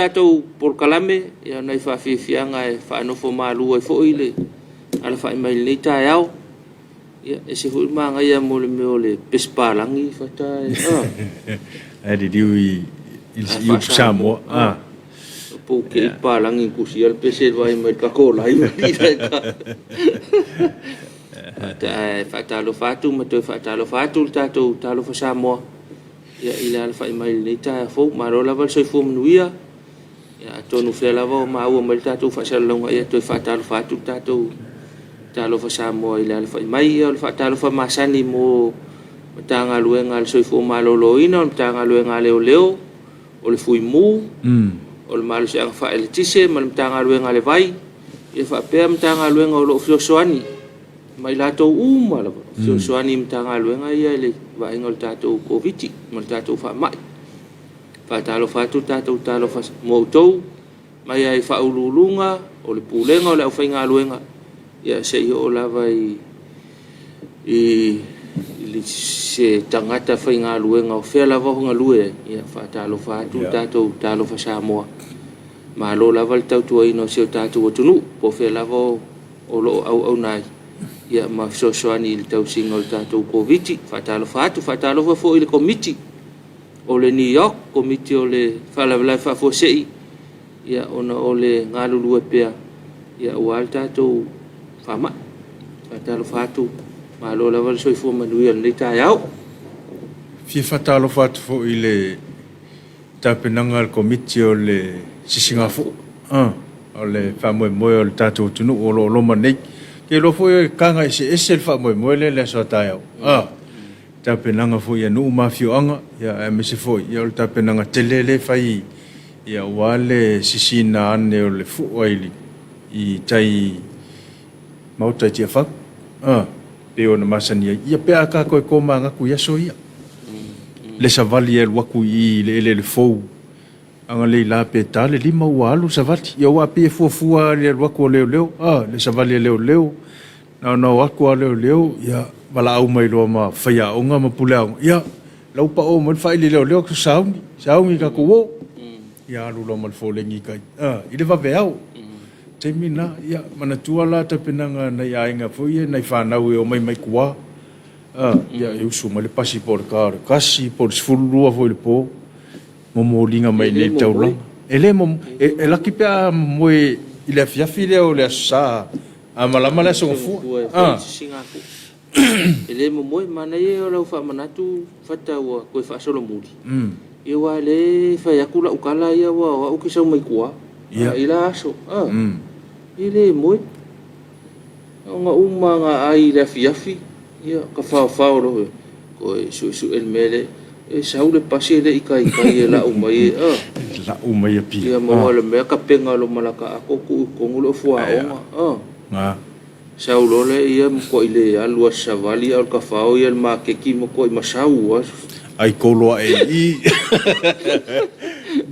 tatou polokalame, ia o nai faafiafiaga e faanofo malu ai foi le alafai mai i lenei taeao. Ia, ese foi le manaia mo le mea o le pesi palagi fata e. Ae liliu i i upu Samoa. Ah. Po ke i palagi kusia le pese vai mai ka ko lai. Faatalofa atu ma toe faatalofa atu le tatou Talofa Samoa ia i le alafai mai i lenei taeao fou. Malo lava le soifua manuia. Ia atonu fea lava o maua mai le tatou faasalalauga, ia toe faatalofa atu le tatou Talofa Samoa i le alafai mai. Ia o le faatalofa masani mo Matagaluega a le Soifua Maloloina, o le Matagaluega a Leoleo, o le Fuimu, o le Malosiaga Faaeletise ma le Matagaluega a le Vai, ia faapea Matagaluega o lo o fesoasoani ma i latou uma lava fesoasoani i Matagaluega ia i le vaaiga o le tatou Koviti ma le tatou faamai. Faatalofa atu tatou talofa mo outou mai ai faauluuluga o le Pulega o le Aufaigaluega, ia se i oo lava i se tagata faigaluega o fea lava o galue ai, ia faatalofa atu le tatou Talofa Samoa. Malo lava le tautuaina o si o tatou atunuu, po o fea lava o lo o auauna ai, ia ma fesoasoani i le tausiga o le tatou Koviti. Faatalofa atu, faatalofa foi i le Komiti o le NEOC, Komiti o le Faalavelave Faafuasei, ia ona o le galulue pea ia aua le tatou faamai. Faatalofa atu, malo lava le soifua manuia i lenei taeao. Fia faatalofa atu foi i le tapenaga a le Komiti o le Sisigafua, o le faamoemoe o le tatou atunuu o lo o loma nei. Ou te iloa foi e taga eseese le faamoemoe lea i le aso a taeao. Tapenaga foi a nuu ma afioaga, aemaise foi o le tapenaga tele lea e fai aua le sisiina ane o le fua i tai maota i Tiafau, pei ona masani ai. Ia pe a tatou e tomanatu i aso ia, le savali e alu atu i le eleele fou, agalelei la pe ta le 5 ua alu le savali. Ia aua pei e fuafua lava i le alu atu a leoleo, le savali a leoleo, na ona o atu lava leoleo, ia valaau mai loa ma faiaoga ma puleaoga, ia lau pao mai le faili leoleo, sauni, sauni tatou o. Ia alu loa ma le folegi i tai, i le vaveao. Taimi na, ia manatua la tapenaga a nai aiga foi ia, nai fanau e omai mai tua, ia e usu mai le pasi po o le ta o le 1 po o le 12 foi i le po, momoliga mai nei taulaga. E le momoe, e laki pe a moe i le afiafi lea o le Aso Sa, a malama le Aso Gafua. E le momoe, manaia o lau faamanatu Fata ua toe faasolomuli. Ia aua o lea e fai atu lau tala ia aua o au ou te sau mai tua. I la aso, e le moe. Ona uma ona ai i le afiafi, ia tafaofao loa, toe suesue le mea lea. E sau le pasi e le i taitai e lau mai e. Lau mai Apia. Ia maua le mea tapena loa ma lata ato tuu i totonu le fuaoga. Sau loa lea ia matuai le alu a savali a o le tafao ia i le maketi matuai masau a. Ai kolo ae i i.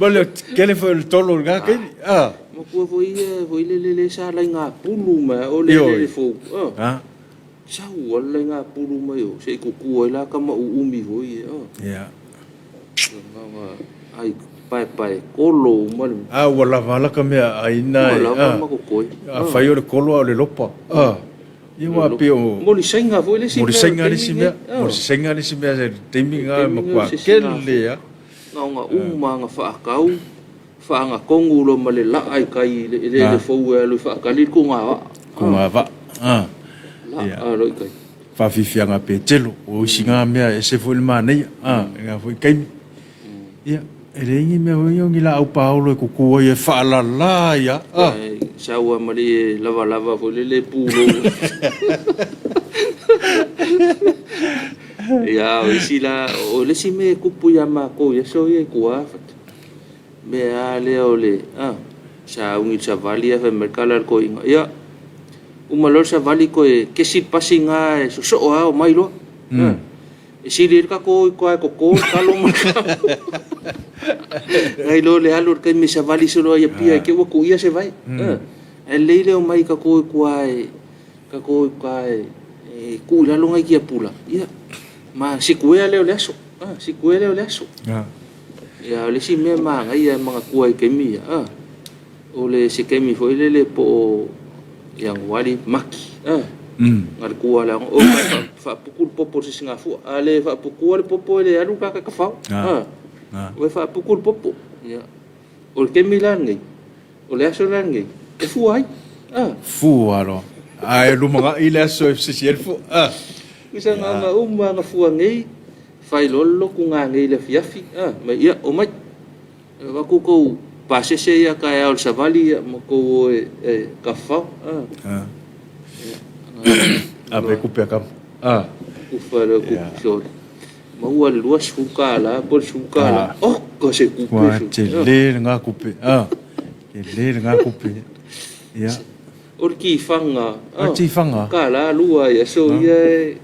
Ma le tele foi o le tolo i lena taimi. Matua foi ia foi lele lea sa laiga pulu mai a o le eleele fou. Sau a le laiga pulu mai o se i tutu ai la tama uumi foi ia. Ia. Ai paepae kolo uma le. A ua lava la ka mea aina. Ua lava ma totoe. Afai o le kolo a o le lopa. Ia ua pei o Molisaina foi le isi mea. Molisaina le isi mea. Molisaina le isi mea i le taimi lena matua tele lava. Na ona uma ona faatau, faagatonu loa ma le laa i tai i le eleele fou e alu e faatali le tugavaa. Tugavaa. Laa loa i tai. Faafiafiaga a Petelo, o isi na mea e ese foi le manaia, i lena foi taimi. Ia, e leai ni mea foi o ni laau paolo e tutu ai e faalala ai lava. Sau lava ma le lavalava foi lele pulou. Ia, o isi la, o le isi mea e tupu ia matou i aso ia i tua, mea lava lea o le sauni i le savali ae fai mai le tala a le toeaina, ia, uma loa le savali toe kesi le pasi lena e sosoo lava omai loa. E sili ai le tatou o i tua e toto le talo ma le talo. Nai lo le alu o le taimi e savali solo ai Apia i te i ua tuia se vai. Ae lelei le omai tatou o i tua e tatou o i tua e tuu i lalo nai tiapula, ia, ma sikuea lea o le aso. Sikuea lea o le aso. Ia, o le isi mea manaia e manatua i taimi ia, a, o le se taimi foi lele po o Ianuari, Mati, a, na le tu lava i le aoga, o faaputu le popo i le sisigafua. A le faaputua le popo e le alu le tagata e tafao, a, ua e faaputu le popo. Ia, o le taimi la lenei, o le aso la lenei, e fua ai, a. Fua loa. Ae lumanai le aso e sisi ai le fua, a. Tusa na ona uma lava na fua nei, fai loa le lotu nanei i le afiafi, a, mai ia, omai. Avatu tou pasese ia taeao i le savali ia ma tou o e tafafao, a. Ia. Ave kupe a kama. A. Ufa loa kupe sole. Maua le $20 po o le $10. Oka se kupe. Ua tele lena kupe. A. Tele lena kupe. Ia. O le tifaga. O le tifaga. Tala lua i aso ia e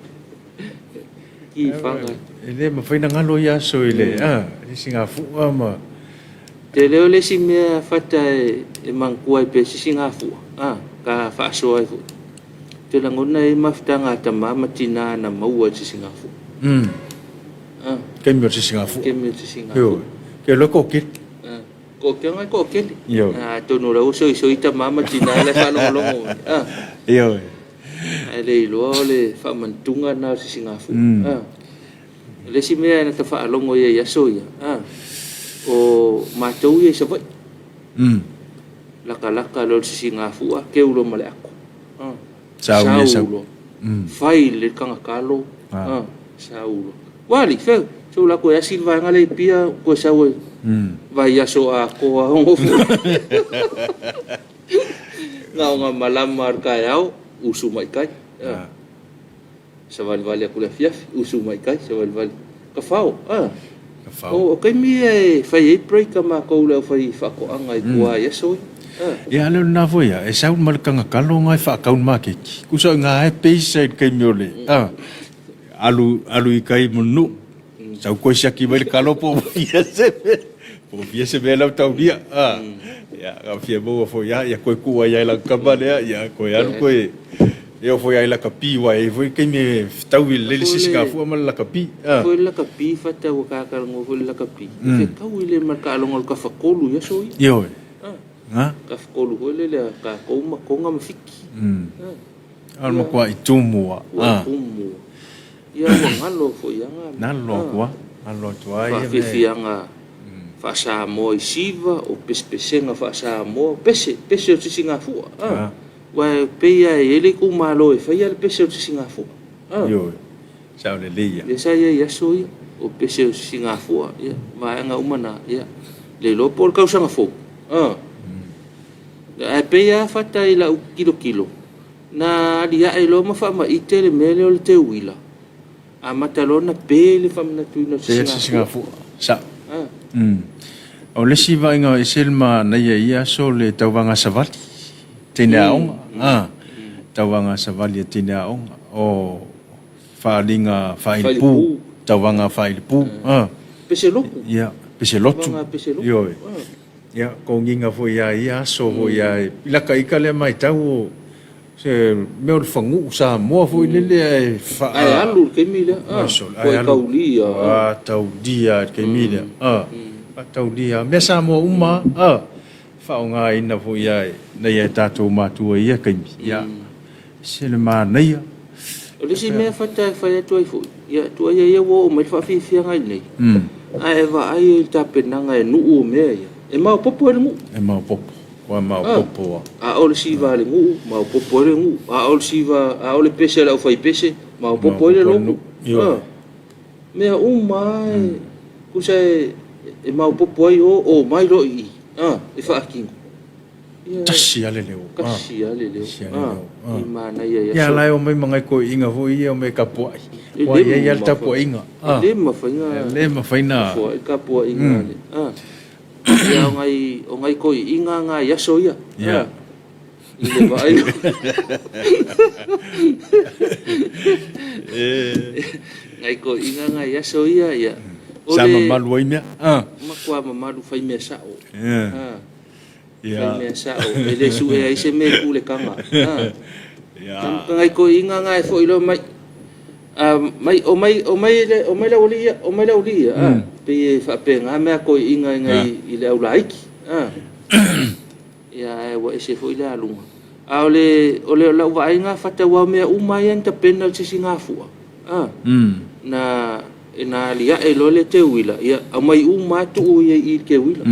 tifaga. E le mafai ona galo ia aso i le, a, le sigafua ma. Tele o le isi mea fata e manatua ai pea se sigafua, a, ka faasoa ai foi. Ou te lagona e i ai mafutaga a tama ma tina na maua i le sisigafua. A. Taimi o le sisigafua. Taimi o le sisigafua. Ke loa toatele. Toatele e toatele. Atonu o la ua soisoi tama ma tina la e faalogologo mai. A. Ioe. Ae le iloa o le faamantuga lena o le sisigafua. A. O le isi mea na ta faalogo i ai i aso ia, a, o matou ia i Savaii. Lakalaka loa le sisigafua, keu loa ma le ato. A. Sau loa. Fai le tagatalo. A. Sau loa. Ua alii, fea? Sau la toe asi le vaega lea i Apia, toe sau e vaiaso atoa 6 Na o na malama o le taeao, usu mai tai. Savalivali atu i le afiafi, usu mai tai, savalivali. Tafao, a. O taimi ia e fai ai break a matou le aufai faatoaga i tua i aso ia. Ia, a le o lena foi ia, e sau ma le tagatalo na e faatau i le maketi. Tusa o i ina e pay i le taimi o le, a, alu, alu i tai ma le nuu, sau toe siaki mai le talo po ua fia se mea, po ua fia se mea lau taulia. A, ia, na fia maua foi lava, ia toe tuu ai lava i lana tama lea, ia toe alu toe, e oo foi lava i lakapi, aua e i ai foi taimi e fetaui lelei le sisigafua ma le lakapi. A. Foi le lakapi, fata ua ta talanoa foi i le lakapi, e fetaui lelei ma le taaloga o le tafatolu i aso ia. Ioe. A, tafatolu foi lele a tatou ma Toga ma Fiti. A o le matuai tumu lava. Ua tumu. Ia ua galo foi aga. Galo atu lava. Galo atu lava ia mea. Faafiafiaga faa-Samoa i Siva, o pesepesega faa-Samoa, pese, pese o le sisigafua. A. Aua e pei lava e i ai le itumalo e faia le pese o le sisigafua. A. Ioe. Sao lelei ia. Lea sa i ai i aso ia, o pese o sisigafua, ia, vaega uma na, ia, le iloa po o le tausaga fou. A. Ae pei lava fata i lau tilotilo, na aliae loa ma faamaite le mea lea o le teuila, amata loa ona pe le faamanatuina o le sisigafua. Sao. O le isi vaaiga ese le manaia i ia aso le tauvaga savali, teine aoga. Tauvaga savali a teine aoga. O faaaliga faailipu, tauvaga faailipu. Pese lotu. Ia, pese lotu. Ioe. Ia, kogiga foi lava i ia aso foi lava i laka ika lea matau o se mea o le faguu Samoa foi lele ae faa. Ae alu i le taimi lea, a, ua e taulia. Ua taulia i le taimi lea, a, faataulia. Mea Samoa uma lava, a, faaaogaina foi lava e nai a tatou matua i ia taimi. Ia, ese le manaia. O le isi mea fata e fai atu ai foi, ia, tuuaia ia ua oo mai le faafiafiaga i inei, ae vaai ai i le tapenaga e nuu o mea ia, e maopoopo ai le nuu. E maopoopo, ua maopoopo lava. A o le siva a le nuu, maopoopo ai le nuu. A o le siva, a o le pese a le aufaipese, maopoopo ai le lotu. Mea uma lava e, tusa e maopoopo ai o, omai loa i i, e faatino. Tasi lava le leo. Tasi lava le leo. I manaia i aso. Ia la e omai ma nai toeaiina foi ia e omai e tapuai. Ua i ai lava le tapuaiga. E le mafai na. E le mafai na. Foai le tapuaiga a le. Ia o nai toeaiina na i aso ia. Ia. I le vaai. Nai toeaiina na i aso ia. Ia. Sa mamalu ai mea. Matua mamalu fai mea sao. Fai mea sao, e le sue ai se mea i pulekaga. Nai toeaiina na e foi loa mai. Mai, omai, omai le, omai le aualii ia, omai le aualii ia, a, pei e faapena mea a toeaiina i nai, i le aulaiti, a. Ia, ae ua ese foi le aluga. A o le, o le, lau vaaiga fata aua o mea uma lava ia na tapena e le sisigafua, a, na, na aliae loa le teuila, ia aumai uma lava tuu ia i i le teuila,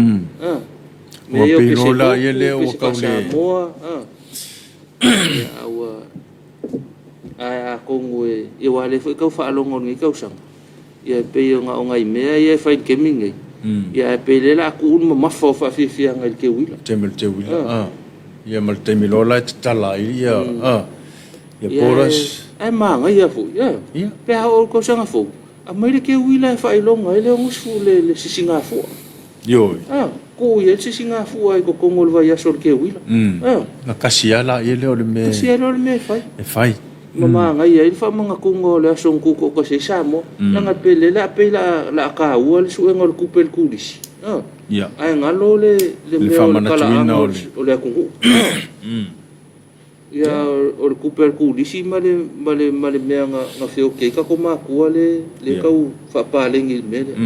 a. Ua Mea ia o pei pese loa la ia lotu, lea ua pese tau le faa-Samoa, a. Ia, a ua, Ae atonu e, ia aua o lea foi e tau faalogo i lenei tausaga, ia e pei ona o nai mea ia e fai i le taimi lenei, ia ae pei o lea o le a tuu le mamafa o faafiafiaga i le teuila. Taimi o le teuila, a. Ia ma le taimi loa la e tatala ai ia, a, ia Ia borders. ae manaia foi, a, pe a oo i le tausaga fou, aumai le teuila e faailoga ai le 60, le sisigafua. Ioe. A, tuu i ai le sisigafua i totonu o le vaiaso o le teuila. A. Na kasi lava laia lea o le mea. Kasi lava lea o le mea e fai. E fai. Ma manaia ai le faamanatuga o le aso na tutoatasi ai Samoa. Leaga pe lea la pei la la taua le suega o le tupe i le turisi. A. Ia. Ae galo le le mea o le faamanatuina talaaga o le. o le atunuu. Ia o le tupe a le turisi ma le ma le ma le mea na na feoti ai tatou matua le le tau faapaleni i le mea lea.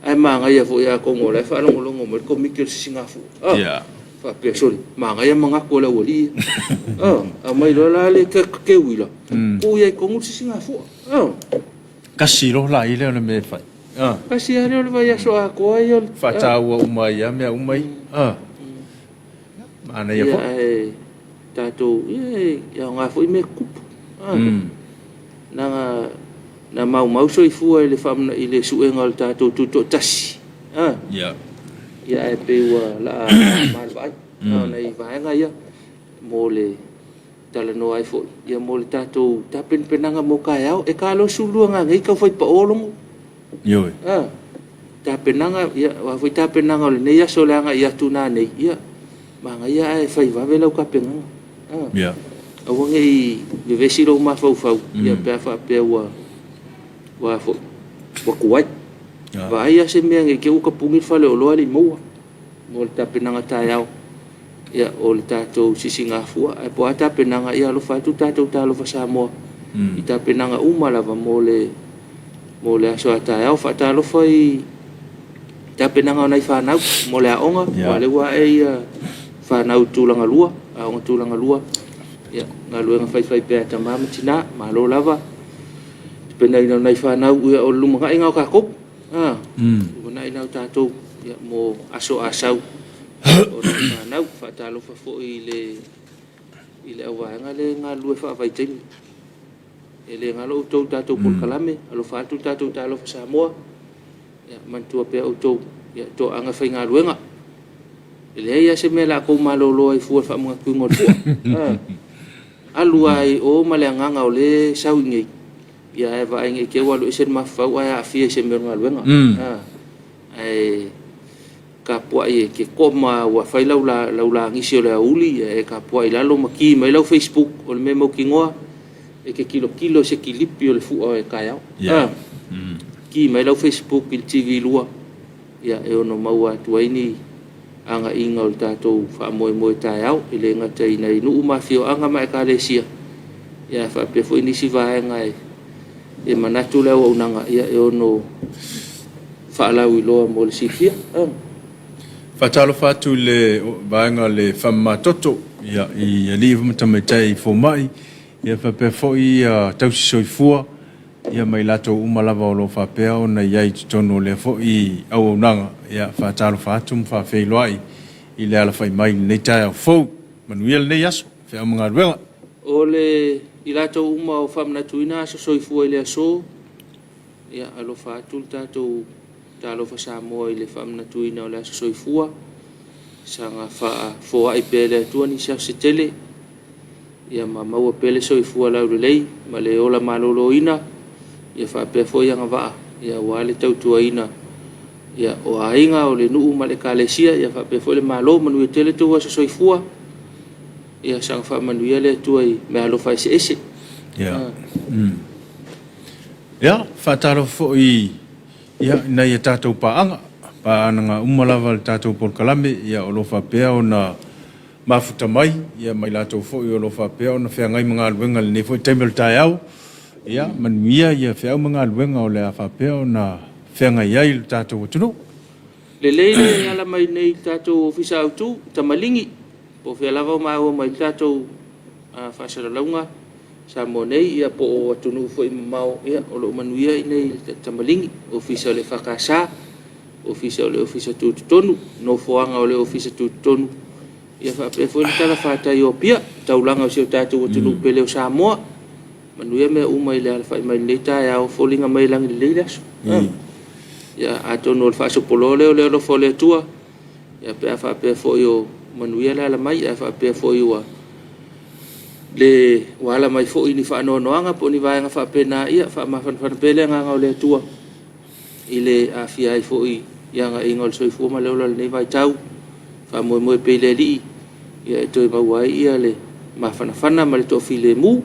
A. Ae manaia foi atonu o la e faalogologo mai le Komiti o le Sisigafua. A. Ia. Faapea, sole, manaia manatu o le aualii ia. A, aumai loa la le teuila, tuu i ai i totonu le sisigafua. A. Kasi loa la i lea o le mea e fai. A. Kasi lava lea o le vaiaso atoa ia o le. Faataua uma ai lava mea uma ia. A. Manaia Ia, foi. ae tatou, ia e aoga foi mea tutupu. A. Leaga na maumau soifua i le i le suega o le tatou tutoatasi. A. Ia. Ia ae pei ua laa mama le vaai. O nai vaega ia mo le talanoa ai foi, ia mo le tatou tapenapenaga mo taeao. E ta loa le 12 nanei tau fai pao logo. Ioe. A. Tapenaga, ia o a foi tapenaga o lenei aso le agai atu nanei, ia manaia ae fai vave lau tapenaga. A. Ia. Aua ne i vevesi lou mafaufau, ia pe a faapea ua ua foi, ua tuai. Vaai lava se mea ne i te i ua tapuni le faleoloa e le i maua mo le tapenaga taeao, ia, o le tatou sisigafua. Ae po o a tapenaga, ia alofa atu tatou Talofa Samoa i tapenaga uma lava mo le mo le aso a taeao. Faatalofa i tapenaga o nai fanau mo le aoga, aua o lea ua ae ia fanau i tulaga lua, aoga tulaga lua, ia, galuega faifaipea a tama ma tina, malo lava. Tapenaina o nai fanau, ia o le lumanai lena o tatou, a, lumanai lena o tatou, ia, mo aso a sau o nai fanau. Faatalofa foi i le i le auvaega lea e galulue faavaitaimi. E le galo outou i tatou polokalame, alofa atu le tatou Talofa Samoa, ia manatua pea outou, ia toaaga faigaluega. E leai lava se mea o le a outou malolo ai fua i le faamanatuina o le fua. Alu lava i o ma le agaga o lea e sau i inei, ia ae vaai ne i te i ua alu ese le mafaufau ae aafia i se mea o le galuega. Ae tapuai e te koma ua fai lau lau lagisi o le aoauli, ia e tapuai i lalo ma ki mai lau Facebook, o le mea mautinoa e te tilotilo i se kilipi o le fua e taeao. Ki mai lau Facebook i le TV2, ia e ono maua atu ai ni agaiga o le tatou faamoemoe taeao, e le gata i nai nuu ma afioaga ma ekalesia, ia ae faapea foi nisi vaega e manatu le auaunaga ia e ono faalauiloa mo le silafia. Faatalofa atu i le vaega o le faamamatoto ia, i alii ma tamaitai fomai, ia faapea foi tausi soifua, ia ma i latou uma lava o lo o faapea ona i ai i totonu o lea foi auaunaga. Ia, faatalofa atu ma faafeiloai i le alafai mai i lenei taeao fou. Manuia lenei aso, feau ma galuega. O le i latou uma o faamanatuina aso soifua i le aso, ia alofa atu le tatou Talofa Samoa i le faamanatuina o le aso soifua, saga faafoai pea e le Atua nisi aso se tele, ia ma maua pea le soifua laulelei ma le ola maloloina, ia faapea foi agavaa, ia aua le tautuaina ia o aiga, o le nuu ma le ekalesia, ia faapea foi le Malo. Manuia tele tou aso soifua, ia saga faamanuia le Atua i meaalofa eseese. Ia. Ia, faatalofa foi ia, i nai a tatou paaga, paaga uma lava le tatou polokalame, ia, o lo o faapea ona mafuta mai, ia, ma i latou foi o lo o faapea ona feagai ma galuega i lenei foi taimi o le taeao. Ia, manuia ia feau ma galuega o le a faapea ona feagai ai lo tatou atunuu. Lelei le ala mai nei i le tatou Ofisa Autu, Tamaligi, po o fea lava o maua mai le tatou faasalalauga Samoa nei, ia po o atunuu foi mamao, ia o lo o manuia i inei i le Tamaligi, Ofisa o le EFKS, Ofisa o le Ofisa Tutotonu, nofoaga o le Ofisa Tutotonu, ia faapea foi le talafatai o Apia, taulaga o si o tatou atunuu pele o Samoa. Manuia mea uma i le alafai mai i lenei taeao, foliga mai e lagilelei le aso. Ia atonu o le faasopoloa lea o le alofa o le Atua, ia pe a faapea foi o manuia le ala mai, ae faapea foi ua le ua ala mai foi ni faanoanoaga po o ni vaega faapena, ia faamafanafana pea le agaga o le Atua i le aafia ai foi i agaiga o le soifua ma le ola i lenei vaitau. Faamoemoe pea i le Alii ia e toe maua ai ia le mafanafana ma le toafilemu.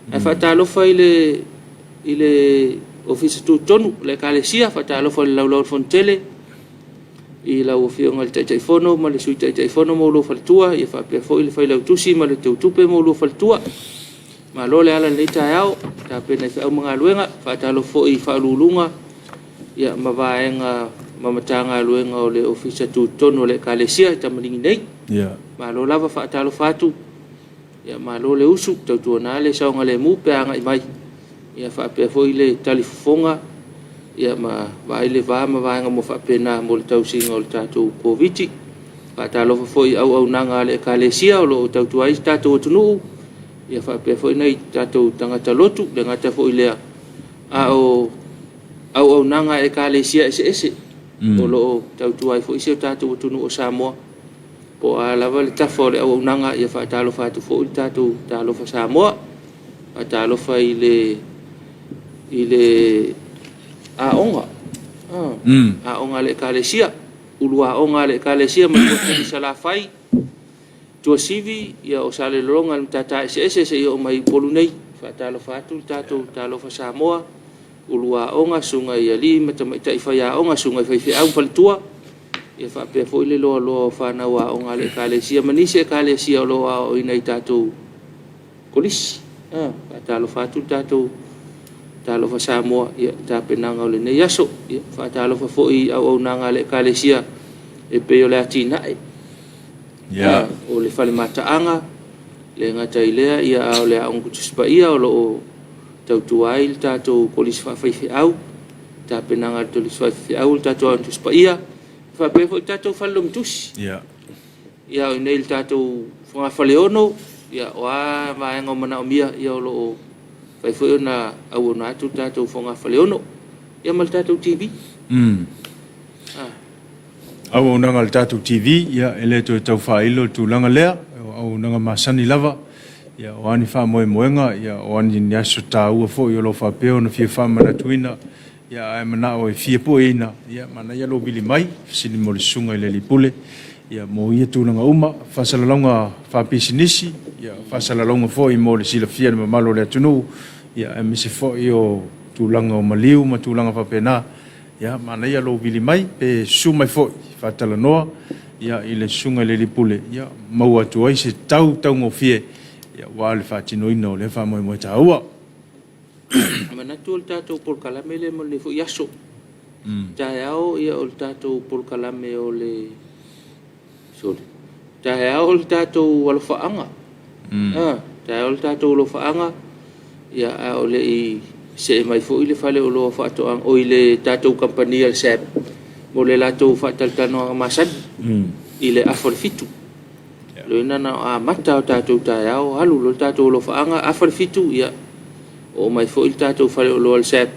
Ae faatalofa i le i le Ofisa Tutotonu o le Ekalesia, faatalofa i le Laulau a le Fonotele i lau Afioga i le Taitaifono ma le Sui Taitaifono ma oulua faletua, ia faapea foi le Failautusi ma le Teutupe ma oulua faletua. Malo le ala i lenei taeao, tapena i feau ma galuega. Faatalofa foi i Faauluuluga ia ma vaega ma Matagaluega o le Ofisa Tutotonu o le Ekalesia i Tamaligi nei. Ia. Malo lava faatalofa atu. Ia malo le usu, tautuana le saogalemu pe a agai mai. Ia faapea foi le talifofoga ia ma vaai le va ma vaega uma faapena mo le tausiga o le tatou Koviti. Faatalofa foi i auaunaga a le Ekalesia o lo o tautua ai si tatou atunuu, ia faapea foi nai tatou tagata lotu, le gata foi i lea, a o auaunaga a Ekalesia eseese o lo o tautua ai foi si o tatou atunuu o Samoa. Po o a lava le tafa o le auaunaga, ia faatalofa atu foi le tatou Talofa Samoa. Faatalofa i le i le aoga, aoga a le Ekalesia, ulu aoga a le Ekalesia ma le i Salafai, Tuasivi, ia o Salelologa i le Matata Eseese seia oo mai i Upolu nei. Faatalofa atu le tatou Talofa Samoa, ulu aoga, susuga i alii ma tamaitai faiaoga, susuga i faifeau ma faletua, ia faapea foi le loaloa o fanau aoga a le Ekalesia ma nisi Ekalesia o lo o aoaoina i tatou kolisi. Faatalofa atu le tatou Talofa Samoa i tapenaga o lenei aso. Ia, faatalofa foi i auaunaga a le Ekalesia e pei o le atinae o le fale mataaga, le gata i lea, ia, a o le Aoga Tusi Paia o lo o tautua ai le tatou Kolisi Faafaifeau, tapenaga a le Kolisi Faafaifeau, le tatou Aoga Tusi Paia, faapea foi le tatou Fale Logotusi. Ia, o i inei i le tatou Fogafaleono, ia, o a vaega o manaomia, ia, o lo o fai foi ona auauna atu le tatou Fogafaleono, ia ma le tatou TV. Auaunaga a le tatou TV, ia, e le toe tau faailo le tulaga lea, o auaunaga masani lava, ia, o a ni faamoemoega, ia, o a ni aso taua foi o lo o faapea ona fia faamanatuina, ia, ae manao e fia pueina, ia, manaia lou vili mai, fesili mo le susuga i le Alii Pule, ia, mo ia tulaga uma, faasalalauga faapisinisi, ia, faasalalauga foi mo le silafia e le mamalu o le atunuu, ia, aemaise foi o tulaga o maliu ma tulaga faapena. Ia, manaia lou vili mai, pe susu mai foi, faatalanoa, ia, i le susuga i le Alii Pule, ia, maua atu ai se tau taugofie, ia, aua le faatinoina o lea faamoemoe taua. Manatu o le tatou polokalame lea mo lenei foi aso. Taeao, ia, o le tatou polokalame o le... Sorry. Taeao o le tatou alofaaga. Taeao o le tatou alofaaga, ia, a o le i see mai foi le fale oloa o faatoaga, oi le tatou kamupani a le SAB mo le latou faatalatalanoaga masani i le afa o le 7. Lona na o amata o tatou taeao, alu loa le tatou alofaaga, afa le 7, ia, oo mai foi le tatou fale oloa a le SAB,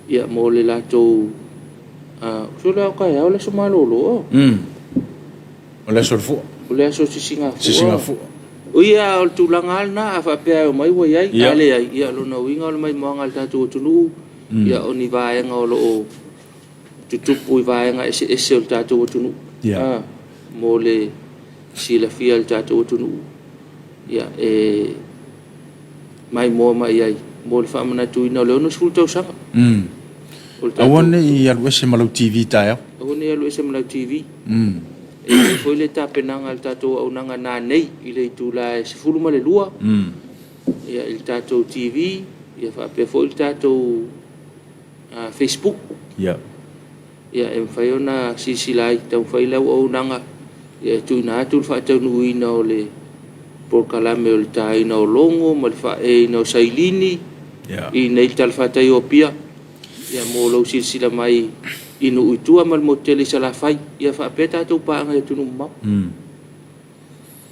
ia, mo le latou... sole a o taeao le aso malolo. O le aso o le fua. O le aso o Sisigafua. Sisigafua. O ia, o le tulaga lava lena, a faapea e omai ua i ai, a leai, ia, lona uiga o le maimoaga a le tatou atunuu, ia, o ni vaega o lo o tutupu i vaega eseese o le tatou atunuu. Mo le silafia e le tatou atunuu, ia, e maimoa mai ai mo le faamanatuina o le 60 tausaga. O le Aua ne i alu ese ma lau TV taeao. Aua ne i alu ese ma lau TV. E i ai foi le tapenaga a le tatou auaunaga nanei i le itula e 12 ia, i le tatou TV. Ia faapea foi le tatou Facebook. Ia e mafai ona silasila ai, taumafai le auaunaga ia e tuuina atu le faataunuuina o le polokalame o le taina o logo ma le faaeina o sailini i inei i le talafatai o Apia, ia mo lou silasila mai i nuu i tua ma le motu tele i Salafai, ia faapea tatou paaga i atunuu mamao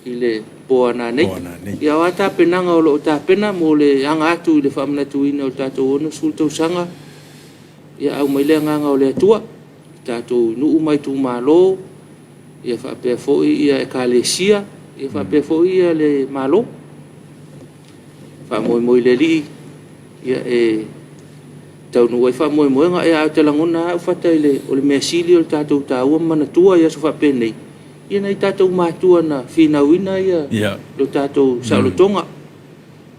i le po a nanei. Ia o a tapenaga o lo o tapena mo le aga atu i le faamanatuina o le tatou 60 tausaga, ia aumai le agaga o le Atua i tatou nuu ma itumalo, ia faapea foi ia ekalesia, ia faapea foi ia le Malo. Faamoemoe i le Alii ia e taunuu ai faamoemoega. Ia ae ou te lagona lava au Fata i le, o le mea sili o le tatou taua ma manatua i aso faapenei, ia nai tatou matua na finauina ia lo tatou saolotoga.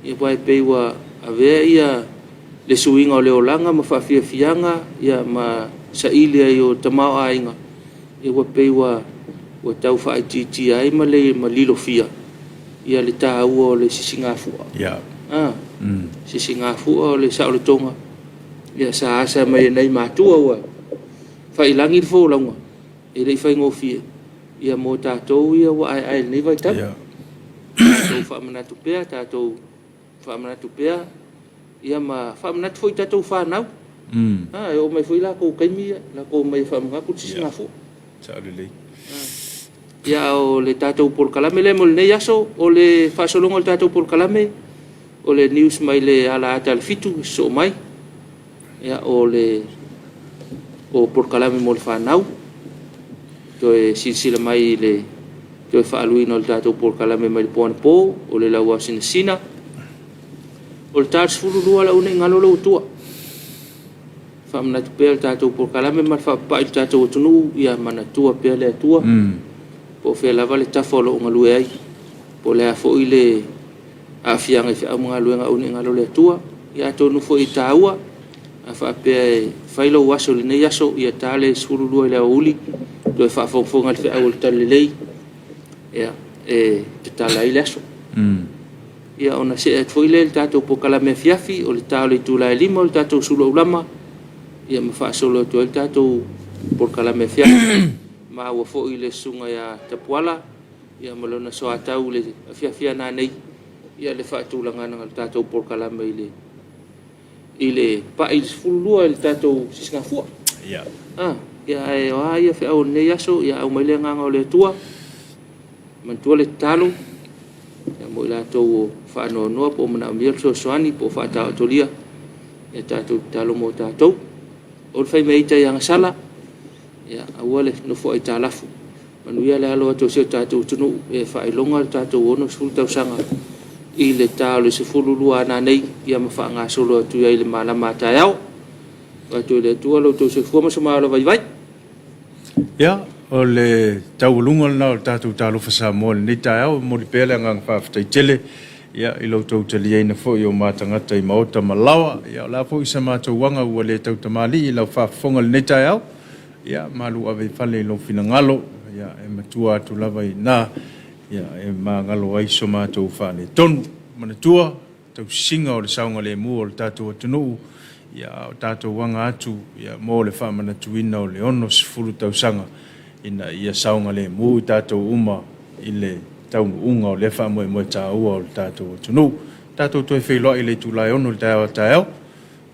Ia aua e pei ua avea ia le suiga o le olaga ma faafiafiaga ia ma saili ai o tamaoaiga, ia ua pei ua tau faaitiitia ai ma le ma lilofia ia le taua o le sisigafua. Sisigafua o le saolotoga ia sa asa mai e nai matua ua faiilagi le folauga, e le i faigofie ia mo tatou ia ua aeae i lenei vaitau. Tatou faamanatu pea, tatou faamanatu pea ia ma faamanatu foi i tatou fanau. E oo mai foi latou taimi ia, latou omai e faamanatu le sisigafua. Sao lelei. Ia o le tatou polokalame lea mo lenei aso, o le faasologa o le tatou polokalame, o le news mai le alaata a le 7 e sosoo mai. Ia o le o polokalame mo le fanau, toe silasila mai i le toe faaluina o le tatou polokalame mai le po anapo, o le lauao sinasina. O le ta 12 la ua nei galo lou atua. Faamanatu pea le tatou polokalame ma le faapapai i le tatou atunuu, ia manatua pea le Atua. Po o fea lava le tafa o lo o galue ai, po o le a foi le aafiaga i feau ma galuega, aua ne i galo le Atua. Ia atonu foi e taua, a faapea e fai lou aso i lenei aso, ia ta le 12 i le aoauli, toe faafogafoga i le feau o le Talalelei, ia, e tatala ai le aso. Ia ona see atu foi lea i le tatou polokalame afiafi, o le ta o le itula e 5 o le tatou sulu aulama, ia ma faasolo atu ai le tatou polokalame afiafi. Maua foi le susuga ia Tapuala ia ma lona soatau i le afiafi a nanei, ia le faatulagaga o le tatou polokalame i le i le pai i le 12 i le tatou sisigafua. Ia ae o a ia feau o lenei aso, ia aumai le agaga o le Atua, manatua le tatalo, ia mo i latou o faanoanoa po o manaomia le fesoasoani po o faataotolia, ia tatou tatalo mo tatou. O le faimea ita i agasala, ia aua le nofo aitalafu. Manuia le alo atu o si o tatou atunuu e faailoga le tatou 60 tausaga i le ta o le 12 a nanei, ia ma faagasolo atu ai i le malama a taeao. Atu i le Atua lo outou soifua ma so maola vaivai. Ia, o le taualuga lena o le tatou Talofa Samoa i lenei taeao. E momoli pea le agaga faafetai tele ia, i lo outou taliaina foi o matagata i maota ma laoa. Ia, o le a foi sa matou aga ua le tautamalii i lau faafofoga i lenei taeao. Ia, malu ave i fale i lou finagalo, ia, e matua atu lava i ina, ia, e magalo ai so matou faaletonu. Manatua, tausisiga o le saogalemu o le tatou atunuu, ia, a o tatou aga atu ia, mo le faamanatuina o le 60 tausaga ina ia saogalemu i tatou uma i le taunuuga o lea faamoemoe taua o le tatou atunuu. Tatou toe feiloai i le itula e 6 i le taeao a taeao,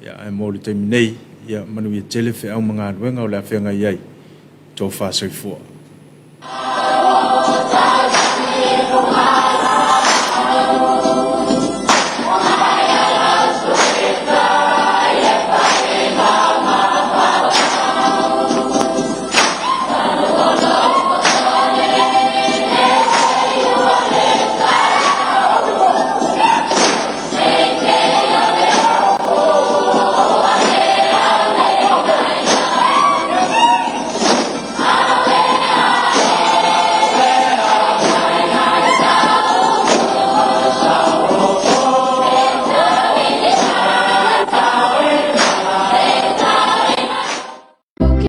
ia, ae mo le taimi nei, ia manuia tele feau ma galuega o le a feagai ai. Tofa soifua.